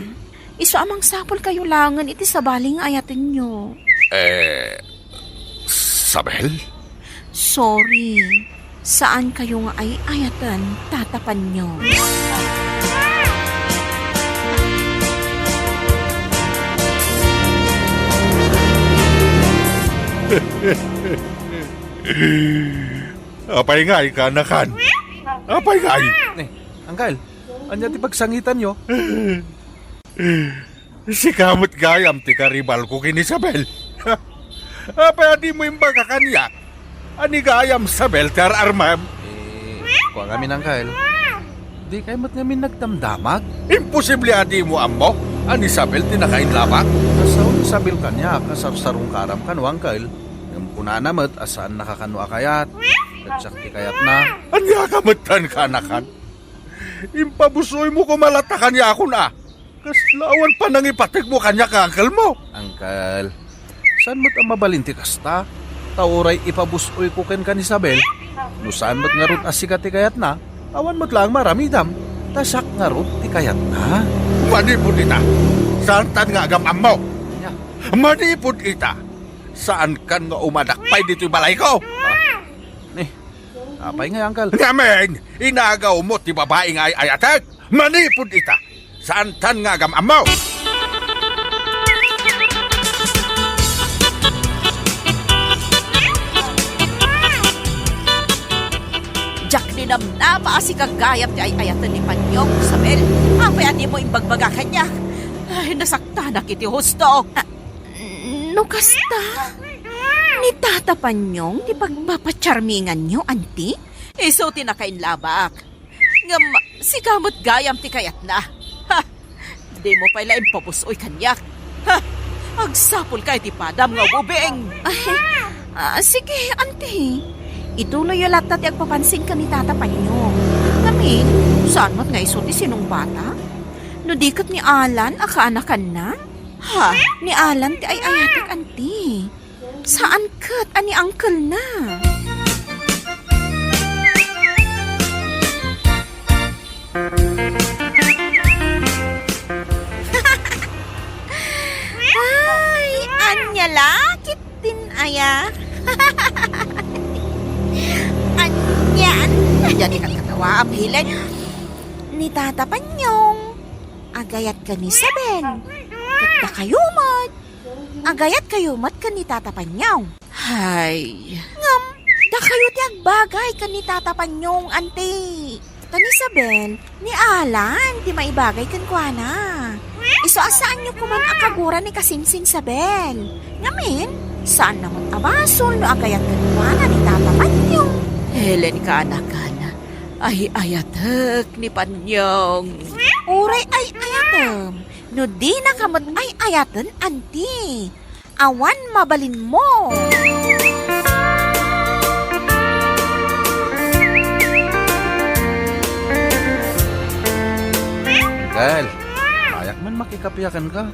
Isu a mangsapul kayo laengen iti sabali nga ayatenyo. Eh, Sabel? Sorry. Saan kayo nga ay-ayaten, Tata Panyong. Apay ngay, kaanakan? Apay ngay? Eh, Uncle, ania ti pagsangitanyo? Sika met gayam ti karibalko ken ni Sabel. Apay a dimo imbaga kaniak a ni gayam Sabel ti ar-armem? Eh, kua ngamin, Uncle. Dikay met ngamin nagdamdamag? Imposible a dimo ammo a ni Sabel ti nakainlabak? Nasao ni Sabel kaniak a sarsarungkaram kano, Uncle. Ngem kunana met a saannaka kano a kayat. Ket siak ti kayatna. Ania ka metten, kaanakan? Impabus-oymo koma latta kaniakon a. Kasla awan panangipategmo kaniak nga uncle mo? Uncle, saan met a mabalin ti kasta? Ta uray ipabus-oyko kenka ni Isabel, no saan met ngarud a sika ti kayatna, awan met laeng maaramidam, ta siak ngarud ti kayatna. Manipud ita, saantan nga agam-ammo. Ania? Manipud ita, saankan nga umanak pay ditoy balayko. Ah, ni, apay ngay, uncle? Ngamin, inagawmo ti babai nga ay-ayatek. Manipud ita, saantan nga agam-ammo. Diak ninamnama a sika gayam ti ay-ayaten ni Panyong, Isabel. Apay a dimo imbagbaga kaniak? Ay, nasaktanak iti husto. Ah, no kasta, Ni Tata Panyong ti pagpapacharminganyo, anti? Isu ti nakainlabak. Ngem sika met gayam ti kayatna. Ha! Dimo pay la impapus-oy kaniak. Ha! Agsapulka iti padam nga ubing. Ay, ah, sige, anti. Ituloyyo latta ti agpapansin ken ni Tata Panyong. Ngamin, saan met nga isu ti sinungbatak? No di ket ni Alan a kaanakanna? Ha? Ni Alan ti ay-ayatek, anti. Saan ket a ni uncle-na. Ay, ania la ket din aya. Ania, ania ti katawa, Ap, hilen. Ni Tata Panyong, agayat ken ni Isabel. Ket dakayo met. Agayat kayo met ken ni Tata Panyong. Hay. Ngem, dakayo ti agbagay ken ni Tata Panyong, anti. Ken ni Isabel, ni Alan ti maibagay kenkuana. Isu a saanyo koman a kagura ni kasimsim Isabel. Ngamin, saanna met a basol no agayat kenkuana ni Tata Panyong. Helen, kaanakan, ay-ayatek ni Panyong. Uray ay-ayatem. No dinaka met ay-ayaten, anti, awan mabalinmo. Uncle, mayak man makikape kenka.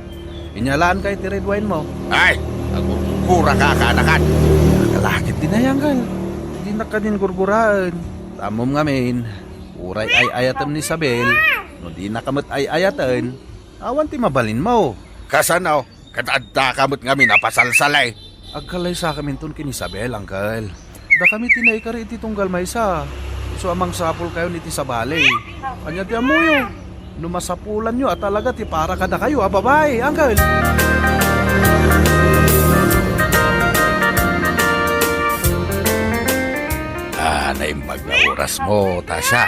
Inyalaanka iti red wine mo. Ay, agurguraka, kaanakan. Kalakit din ay, Uncle. Dinak kadin gurguraen. Tammom ngamin, uray ay-ayatem ni Isabel, no dinaka met ay-ayaten, awan ti mabalinmo. Kasano? Ket addaka met ngamin a pasalsali. Agkalaysakaminton ken ni Isabel, Uncle. Dakami ti naikari iti tunggal maysa. Isu a mangsapulkayon iti sabali. Ania ti ammoyo? No masapulanyo a talaga ti para kadakayo a babai, Uncle. Ah, naimbag nga orasmo, Tasha.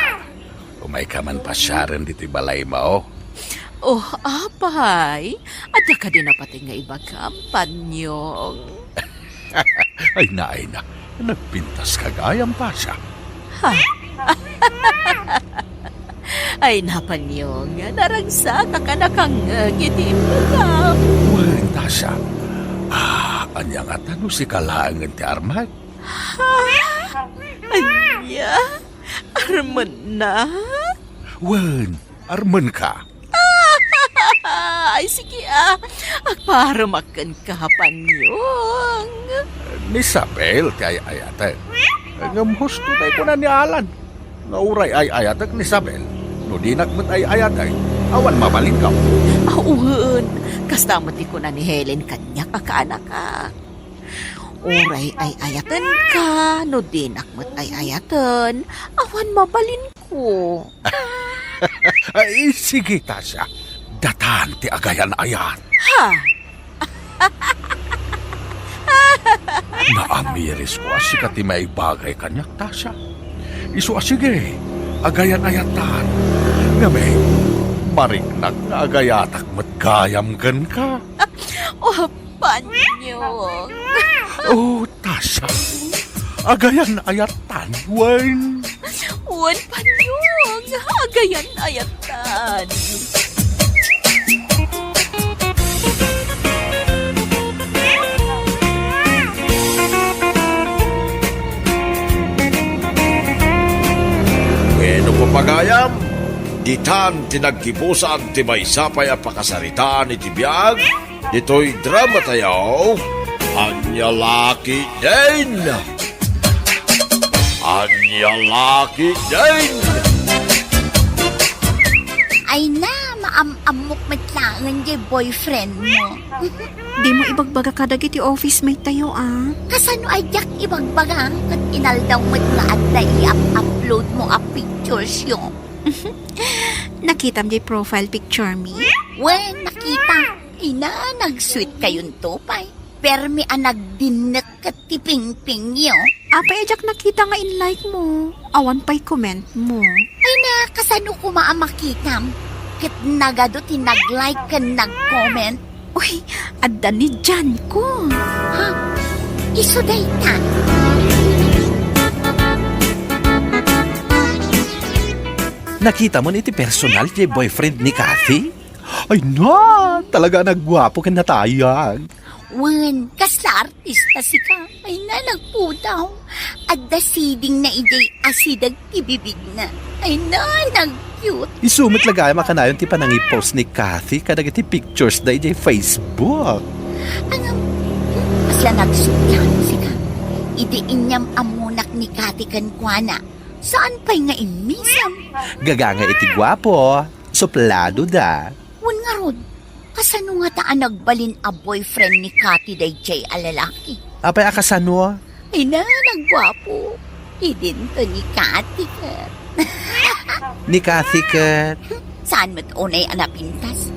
Umayka man pasiaren ditoy balaymo. Oh, apay, adda kadi napateg nga ibagam, Panyong? Ay na, ay na. Nagpintaska gayam, Tasha. Ha? Ay na, Panyong, naragsak a kanakangngeg iti imbagam. Wen, Tasha. Ah, ania ngata no sika laengen ti armek? Ha? Ania? Armenna? Wen, armenka. Ay, sige, ah. Agpaaremak kenka, Panyong. Ni Isabel ti ay-ayatek. Ngem husto tay kuna ni Alan nga uray ay-ayatek ni Isabel, no dinak met ay-ayatek, awan mabalinko. Ah, wen. Kasta met ti kuna ni Helen kaniak a kaanakak. Uray ay-ayatenka, no dinak met ay-ayaten, awan mabalinko. Ay, sige, Tasha. Datan ti agayan-ayat. Ha? Naamirisko a sika ti maibagay kaniak, Tasha. Isu a sige, agayan-ayatan. Ngamin, mariknak nga agayatak met gayam kenka. Oh, Panyong. Oh, Tasha. Agayan-ayatan, wen. Wen, Panyong. Agayan-ayatan. Wenno, papagayam, ditan ti naggibusan ti maysa pay a pakasaritaan iti biag. Ditoy drama tayo, Ania La Ketdin! Ania La Ketdin! Ay na, maam-ammok met laeng jay boyfriend mo. Dimo ibagbaga kadagiti office mate tayo, ah. Kasano a diak ibagbaga? Ket inaldaw met nga adda i-up-upload mo a pictures yo. Nakitam jay profile picture mi? Wen, nakita. Ina, nag-sweet kayonto pay. Permi a nagdinnek ket ti pingpingyo. Apay a diak nakita nga in-like mo? Awan pay comment mo. Ay na, kasano koma a makitam? Ket nagadu ti nag-like ken nag-comment. Uy, adda ni Jan ko. Ha? Isu dayta. Nakitam iti personal ti boyfriend ni Kathy? Ay na, talaga a nagguapo ken natayag. Wen, kasla artista sika. Ay na, nagpudaw. Adda sidingna idiay asideg ti bibigna. Ay na, nag-cute. Isu met la gayam a kanayon ti panangipost ni Kathy kadagiti pictures da idiay Facebook. Ngem, hmm, kasla nagsuklan sika. Idi inyam-ammonak ni Kathy kenkuana, saan pay nga immisem. Gaganga iti guapo, suplado da. Wen ngarud, kasano ngata a nagbalin a boyfriend ni Kathy daydiay a lalaki? Apay a kasano? Ay na, nagguapo. Idinto ni Kathy ket. Ni Kathy ket? Saan met unay a napintas?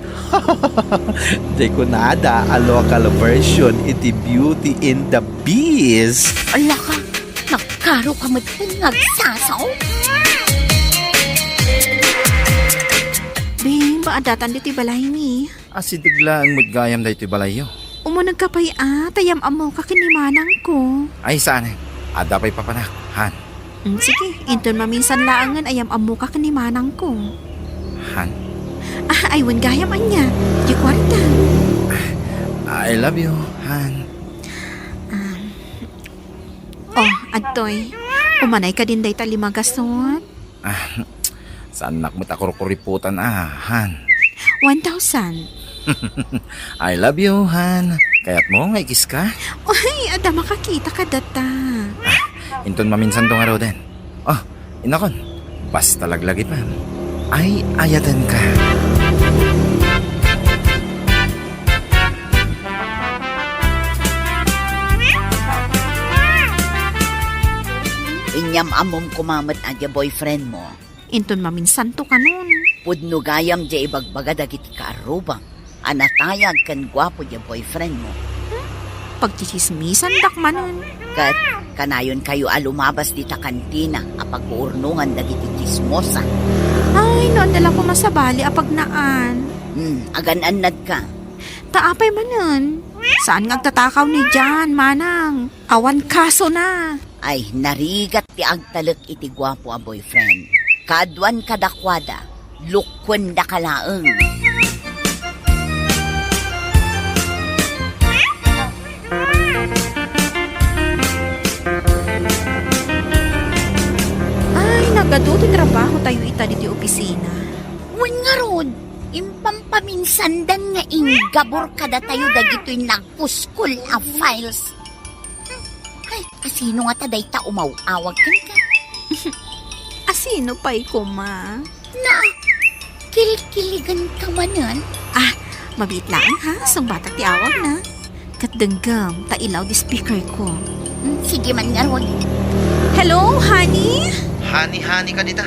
Di kunada a local version iti Beauty and the Beast. Ala ka, nagkaro ka met ken nga agsasaw? Babe, addatan ditoy balaymi. Asideg laeng met gayam daytoy balayyo. Umunegka pay a, ta yam-ammoka ken ni manangko. Ay, saan? Adda pay papanak, han. Mm, sige, inton maminsan laengen a yam-ammoka ken ni manangko. Han? Ah, ay, wen gayam ania. Di kuarta. I love you, han. Ah. Oh, adtoy. Umanay ka din dayta lima gasot? Ah, saannak met a kurkuripotan, ah, han. One thousand. I love you, han. Kayatmo nga i-kiss ka? Uy, adda makakita kadata. Ah, inton maminsanto ngaruden. Oh, inakon. Basta laglagipem. Ay, ayaten ka. Inyam-ammom koma met a diay boyfriend mo. Inton maminsanto kanon. Pudno gayam diay ibagbaga dagiti kaarrubam a natayag ken guapo diay boyfriend mo. Hmm? Pagtsitsismisandak manen. Ket kanayonkayo a lumabas dita kantina a pagguurnongan dagiti tsismosa. Ay, no, adda la koma sabali a pagnaan. Hmm, agan-annadka. Ta apay manen? Saan nga agtatakaw ni Jan, manang? Awan kasona. Ay, narigat ti agtalek iti guapo a boyfriend. Kaaduan kadakuada, lukkuendaka laeng. Ay, nagadu ti trabahotayo ita ditoy opisina. Wen ngarud, impampaminsandan nga inggabor kadatayo dagitoy nagpuskol a files. Ay, asino ngata dayta umaw-awag kenka? Asino pay koma? Na, kilkiligan ka manen? Ah, mabiit laeng ha, sungbatak ti awagna. Ket denggem, ta ilaw di speaker ko. Hmm, sige man ngarud. Hello, honey? Honey-honey ka dita.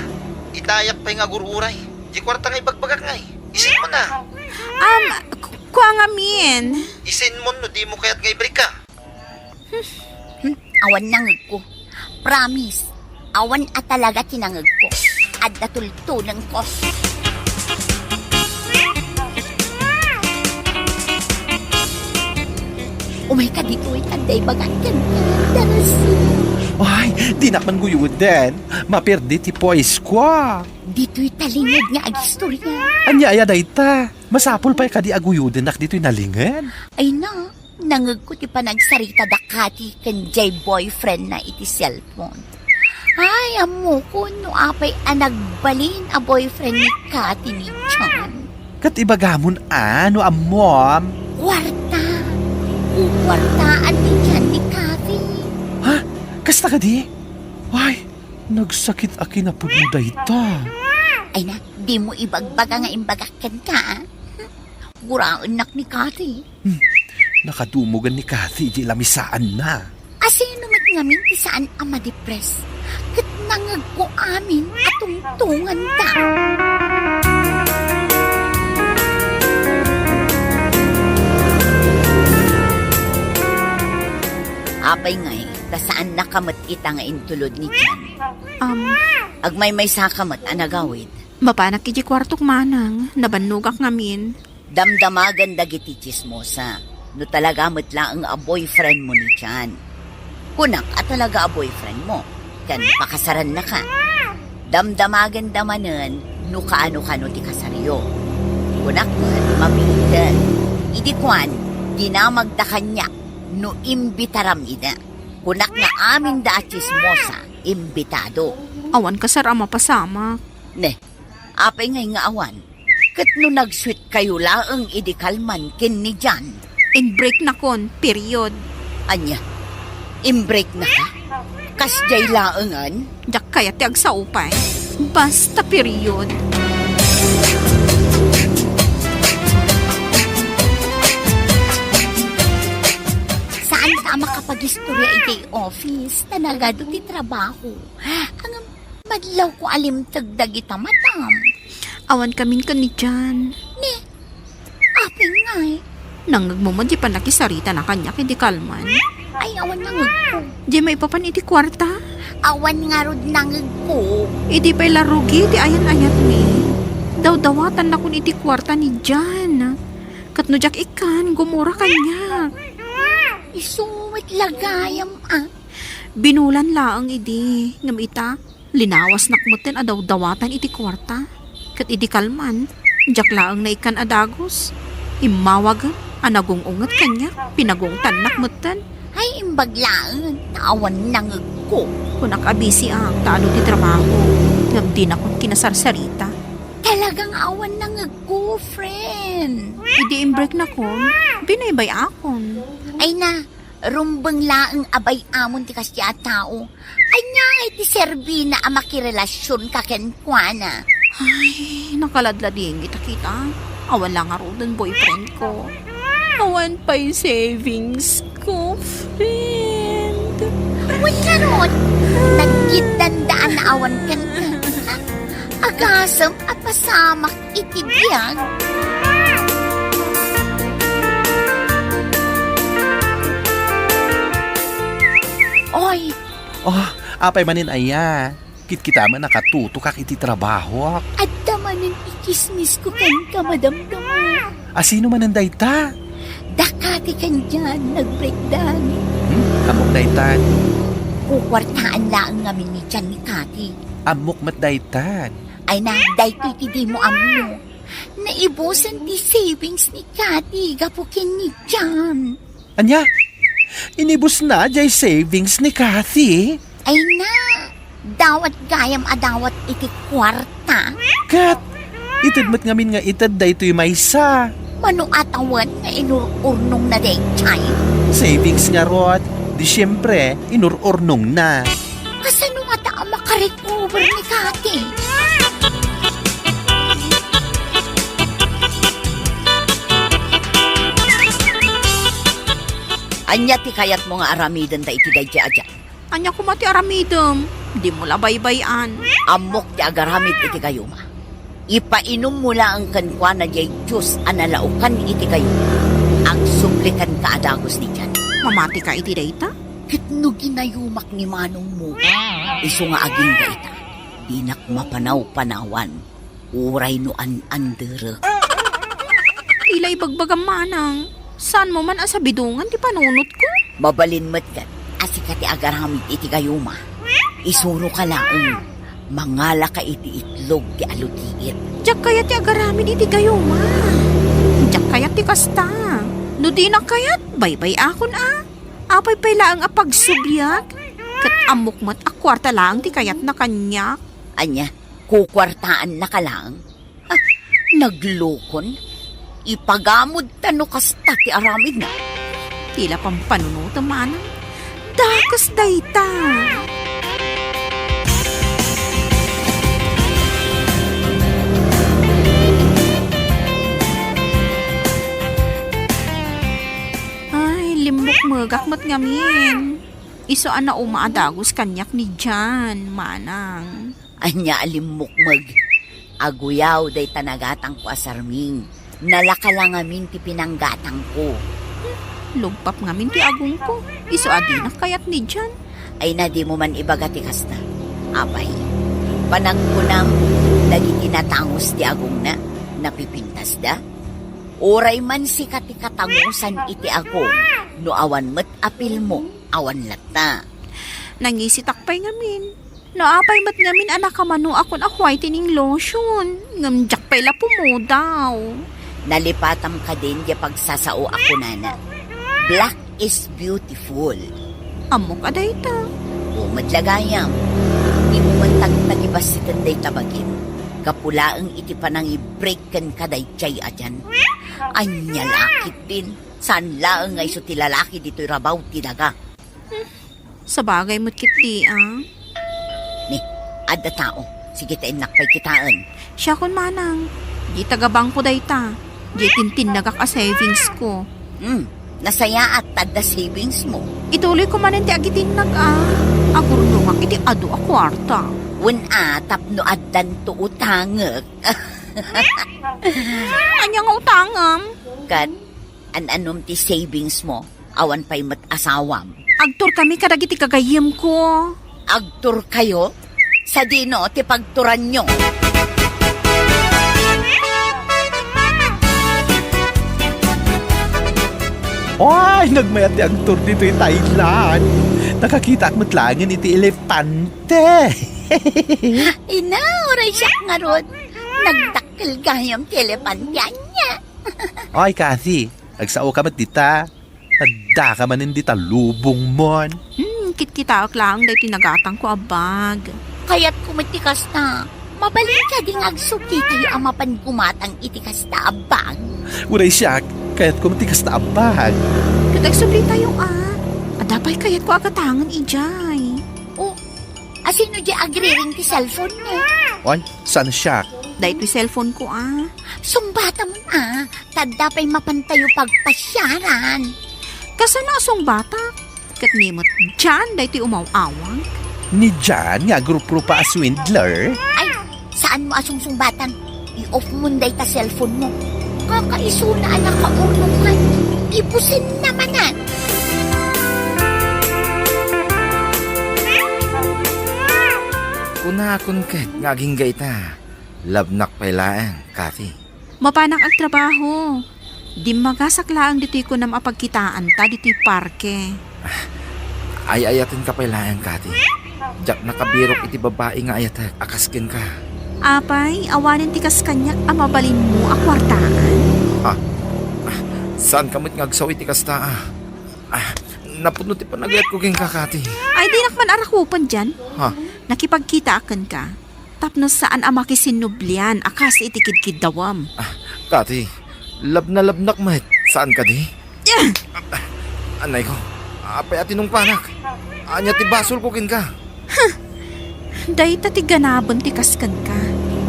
Itayak pay nga agur-uray. Di kuarta nga ibagbagak ngay. Isinmon na. Um, ku-, kua ngamin. Isinmon no dimo kayat nga ibrigka. Hmm, awan nangegko. Promise, awan a talaga ti nangegko. Adda tultulengko. Umayka ditoy, ta adda ibagak kenka, Darcy. Ay, dinak man guyoden. Maperdi ti poise ko. Ditoy talinged nga agistorya. Ania aya dayta? Masapul pay kadi a guyodennak ditoy nalinged? Ay na, nangegko ti panagsarita da Cathy ken jay boyfriend na iti cellphone. Ay, ammokon no apay a nagbalin a boyfriend ni Cathy ni John. Ket ibagamon a no ammom? Kuarta. Kukuartaan ni John ni Cathy. Ha? Kasta kadi? Ay, nagsakit a kinapudno dayta. Ay na, dimo ibagbaga nga imbagak kenka, ah. Guraennak ni Cathy. Hmm. Nakadumugan ni Cathy iti lamisaanna. Asino met ngamin ti saan a madepres? Ket nangegko amin a tungtunganda. Apay ngay, ta saannaka met ita nga intulod ni Jan? Um, Agmaymaysaka met a nagawid. Mapanak iti kuartok manang, nabannogak ngamin. Damdamagan dagiti tsismosa. No talaga met laeng a boyfriend mo ni Jan. Kunak a talaga a boyfriend mo, ken pakasarannaka. Damdamagenda manen no kaano-kano ti kasaryo. Kunak met mabiiten. Idi kuan, dinamagda kaniak no imbitaram ida. Kunak nga aminda a tsismosa, imbitado. Awan kasar a mapasamak. Ne, apay ngay nga awan? Ket no nagsuitkayo laeng idi kalman ken ni Jan? Inbreaknakon, period. Ania? Inbreaknaka? Kasdiay laengen? Diak kayat ti agsao pay. Basta, period. Saanka a makapagistorya idiay office, ta nagadu ti trabaho. Ang Madlawko a limteg dagita matam. Awan kamin ken ni Jan. Ne, apay ngay? Nangngegmo met ti pannakisaritana kaniak idi kalman. Ay, awan nangngegko. Diay maipapan iti kuarta? Awan ngarud nangngegko. Idi pay la rugi ti ayan-ayatmi. Dawdawatannakon iti kuarta ni Jan. Ket no diak ikkan, gumura kaniak. Isu met la gayam, a. Binulan laeng idi, ngem ita, linawasnak metten a dawdawatan iti kuarta. Ket idi kalman, diak laeng naikkan a dagus. Immawagem a nagung-unget kaniak, pinagungtannak metten. Ay, imbag laeng, ta awan nangngegko. Kunak a bisiak, ta adu ti trabaho, ngem dinakon kinasarsarita. Talagang awan nangngegko, friend. Idi imbreaknakon, binaybay-akon. Ay na, rumbeng laeng a bay-amon ti kasdiay a tao. Ania ngay ti serbina a makirelasionka kenkuana? Ay, nakaladladingit a kita. Awan la ngaruden boyfriend ko. Awan pay savings ko, friend. Wen ngarud, naggiddandaan a awan kenka. Agasem a pasamak iti biag. Oy! Oh, apay manen aya? Kitkitaem a nakatutokak iti trabahok. Adda manen itsismisko kenka, madamdama. A sino manen dayta? Da Kati ken Jan, nag-breakdan. Hmm? Ammok daytan. Kukuartaan laeng ngamin ni Jan ni Kati. Ammok met daytan. Ay na, daytoy ti dimo ammo. Naibusen ti savings ni Kati gapu ken ni Jan. Ania? Inibusna diay savings ni Kathy? Ay na, dawat gayam a dawat iti kuarta. Ket, ited met ngamin nga ited daytoy maysa. Mano a tawen nga inur-urnongna daydiay? Savings ngarud, di siempre, inur-urnongna. Kasano ngata a makarecover ni Kati? Ania ti kayatmo nga aramiden ta iti daydiay a dia? Ania koma ti aramidem? Dimo la baybay-an. Ammok ti agaramid iti gayuma. Ipainommo laeng kenkuana diay Dios a nalaokan iti gayuma. Agsubli kenka a dagus ni Jan. Mamatika iti dayta? Ket no ginayumak ni manongmo, isu nga agingga ita, dinak mapanawpanawan, uray no an-anderek. Ti la ibagbagam, manang, saanmo man a sabidongan ti panunotko? Mabalin met ket a sika ti agaramid iti gayuma. Isuroka laeng, mangalaka iti itlog ti alutiit. Diak kayat ti agaramid iti gayuma. Diak kayat ti kasta. No dinak kayat, baybay-akon a. Apay pay laeng a pagsubliak? Ket ammok met a kuarta laeng ti kayatna kaniak. Ania, kukuartaannaka laeng? Ah, naglukon? Ipagamodta no kasta ti aramidna. Ti la pampanunotem, manang. Dakes dayta. Ay, limmukmegak met ngamin. Isu a nauma a dagus kaniak ni Jan, manang. Ania a limmukmeg? Aguyaw dayta nagatangko a sarming. Nalaka la ngamin ti pinanggatangko. Hmm, lugpap ngamin ti agongko. Isu a dinak kayat ni Jan. Ay na, dimo man ibaga ti kasta. Apay, panagkunam, dagiti natangus ti agongna, napipintasda? Uray man sika ti katangusan iti agong, no awan met a pilmo. Awan latta. Nangisitak pay ngamin. No apay met ngamin a nakamano a kun a whitening lotion, ngem diak pay la pumodaw. Nalipatam kadin diay pagsasao a kunana, "Black is beautiful." Ammok a dayta. O, met la gayam. Dimo man tagtagibasiten dayta bagim. Gapu laeng iti panangi-break kenka daydiay a dian. Ania la ketdin? Saan laeng nga isu ti lalaki ditoy rabaw ti daga. Sabagay met ketdi, a. Ni, adda tao. Sige ta innak pay kitaen. Siakon manang. Di taga-bangko dayta. Di tintinnagak a savings ko. Hmm, nasayaat ta adda savings mo. Ituloy ko manen ti agitinnag, a. Agurnongak iti adu a kuarta. Wen a, tapno addanto utangek. Ania nga utangam? Ket an-anom ti savings mo? Awan pay met asawam. Agturkami kadagiti gagayyemko. Agturkayo? Sadino ti pagturanyo? Ay, nagmayat ti agtur ditoy Thailand. Nakakitaak met laengen iti elepante. Ina, uray siak ngarud. Nagdakkel gayam ti elepante ania. Ay, Kathy, agsaoka met dita. Addaka manen dita lubongmon. Hmm, kitkitaek laeng daytoy nagatangko a bag. Kayatko met ti kasta. Mabalin kadi nga agsublitayo a mapan gumatang iti kasta a bag? Uray siak, kayatko met ti kasta a bag. Ket agsublitayo a. Adda pay kayatko a gatangen idiay. O, asino diay agriring ti cellphone mo? Oy, saan siak? Daytoy cellphone ko a. Sungbatam a. Ta adda pay mapantayo pagpasiaran. Kasano a sungbatak? Ket ni met John daytoy umaw-awag? Ni John nga agruprupa a swindler? Ay, saan mo a sungsungbatan? I-off mon dayta cellphone mo. Kakaisuna a nakaurnong ket ibusenna manen. Kunakon ket nga agingga ita. Labnak pay laeng, Kathy. Mapanak agtrabaho. Dimmagasak laeng ditoy kunam a pagkitaanta ditoy parke. Ah, ay-ayatenka pay laeng, Kathy. Diak nakabirok iti babai nga ayatek a kas kenka. Apay, awanen ti kas kaniak a mabalinmo a kuartaan? Ha? Ah, saanka met nga agsao iti kasta, a? Ah, napudno ti panagayatko kenka, Kathy. Ay, dinak man arakupen dian. Ha? Nakipagkitaak kenka. Tapno saan a makisinnublian a kas iti kidkiddawem. Ah, Kathy, labnalabnak met. Saan kadi? Ah! Anay ko, apay a tinungpanak? Ania ti basolko kenka? Huh! Dayta ti ganaben ti kas kenka.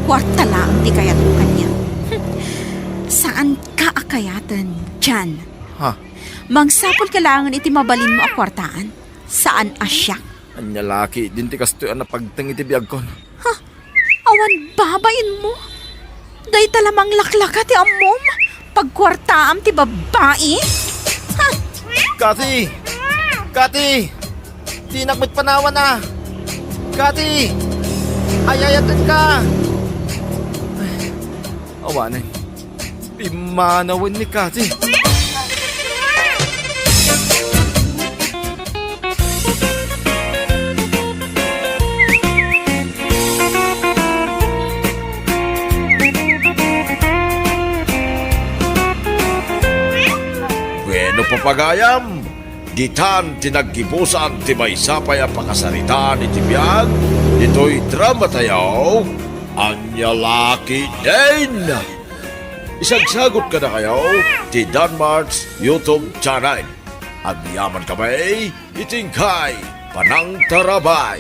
Kuarta laeng ti kayatmo kaniak. Huh! Saanka a kayaten, John. Ha? Mangsapulka laengen iti mabalinmo a kuartaan. Saan a siak. Ania la ketdin ti kastoy a napagteng iti biagkon? Ha? Awan babainmo? Dayta la manglaklaka ti ammom? Pagkuartaam ti babbai? Ha? Kathy! Kathy! Dinak met panawan a! Kathy! Ay-ayatenka! Awanen. Pimmanawen ni Kathy. Bueno, papagayam, ditan ti naggibusan ti maysa pay a pakasaritaan iti biag ditoy dramatayo, Ania la ketdin? Isagsagot kadakayo ti Danmart's YouTube channel. Agyamankami iti inkay panangtarabay.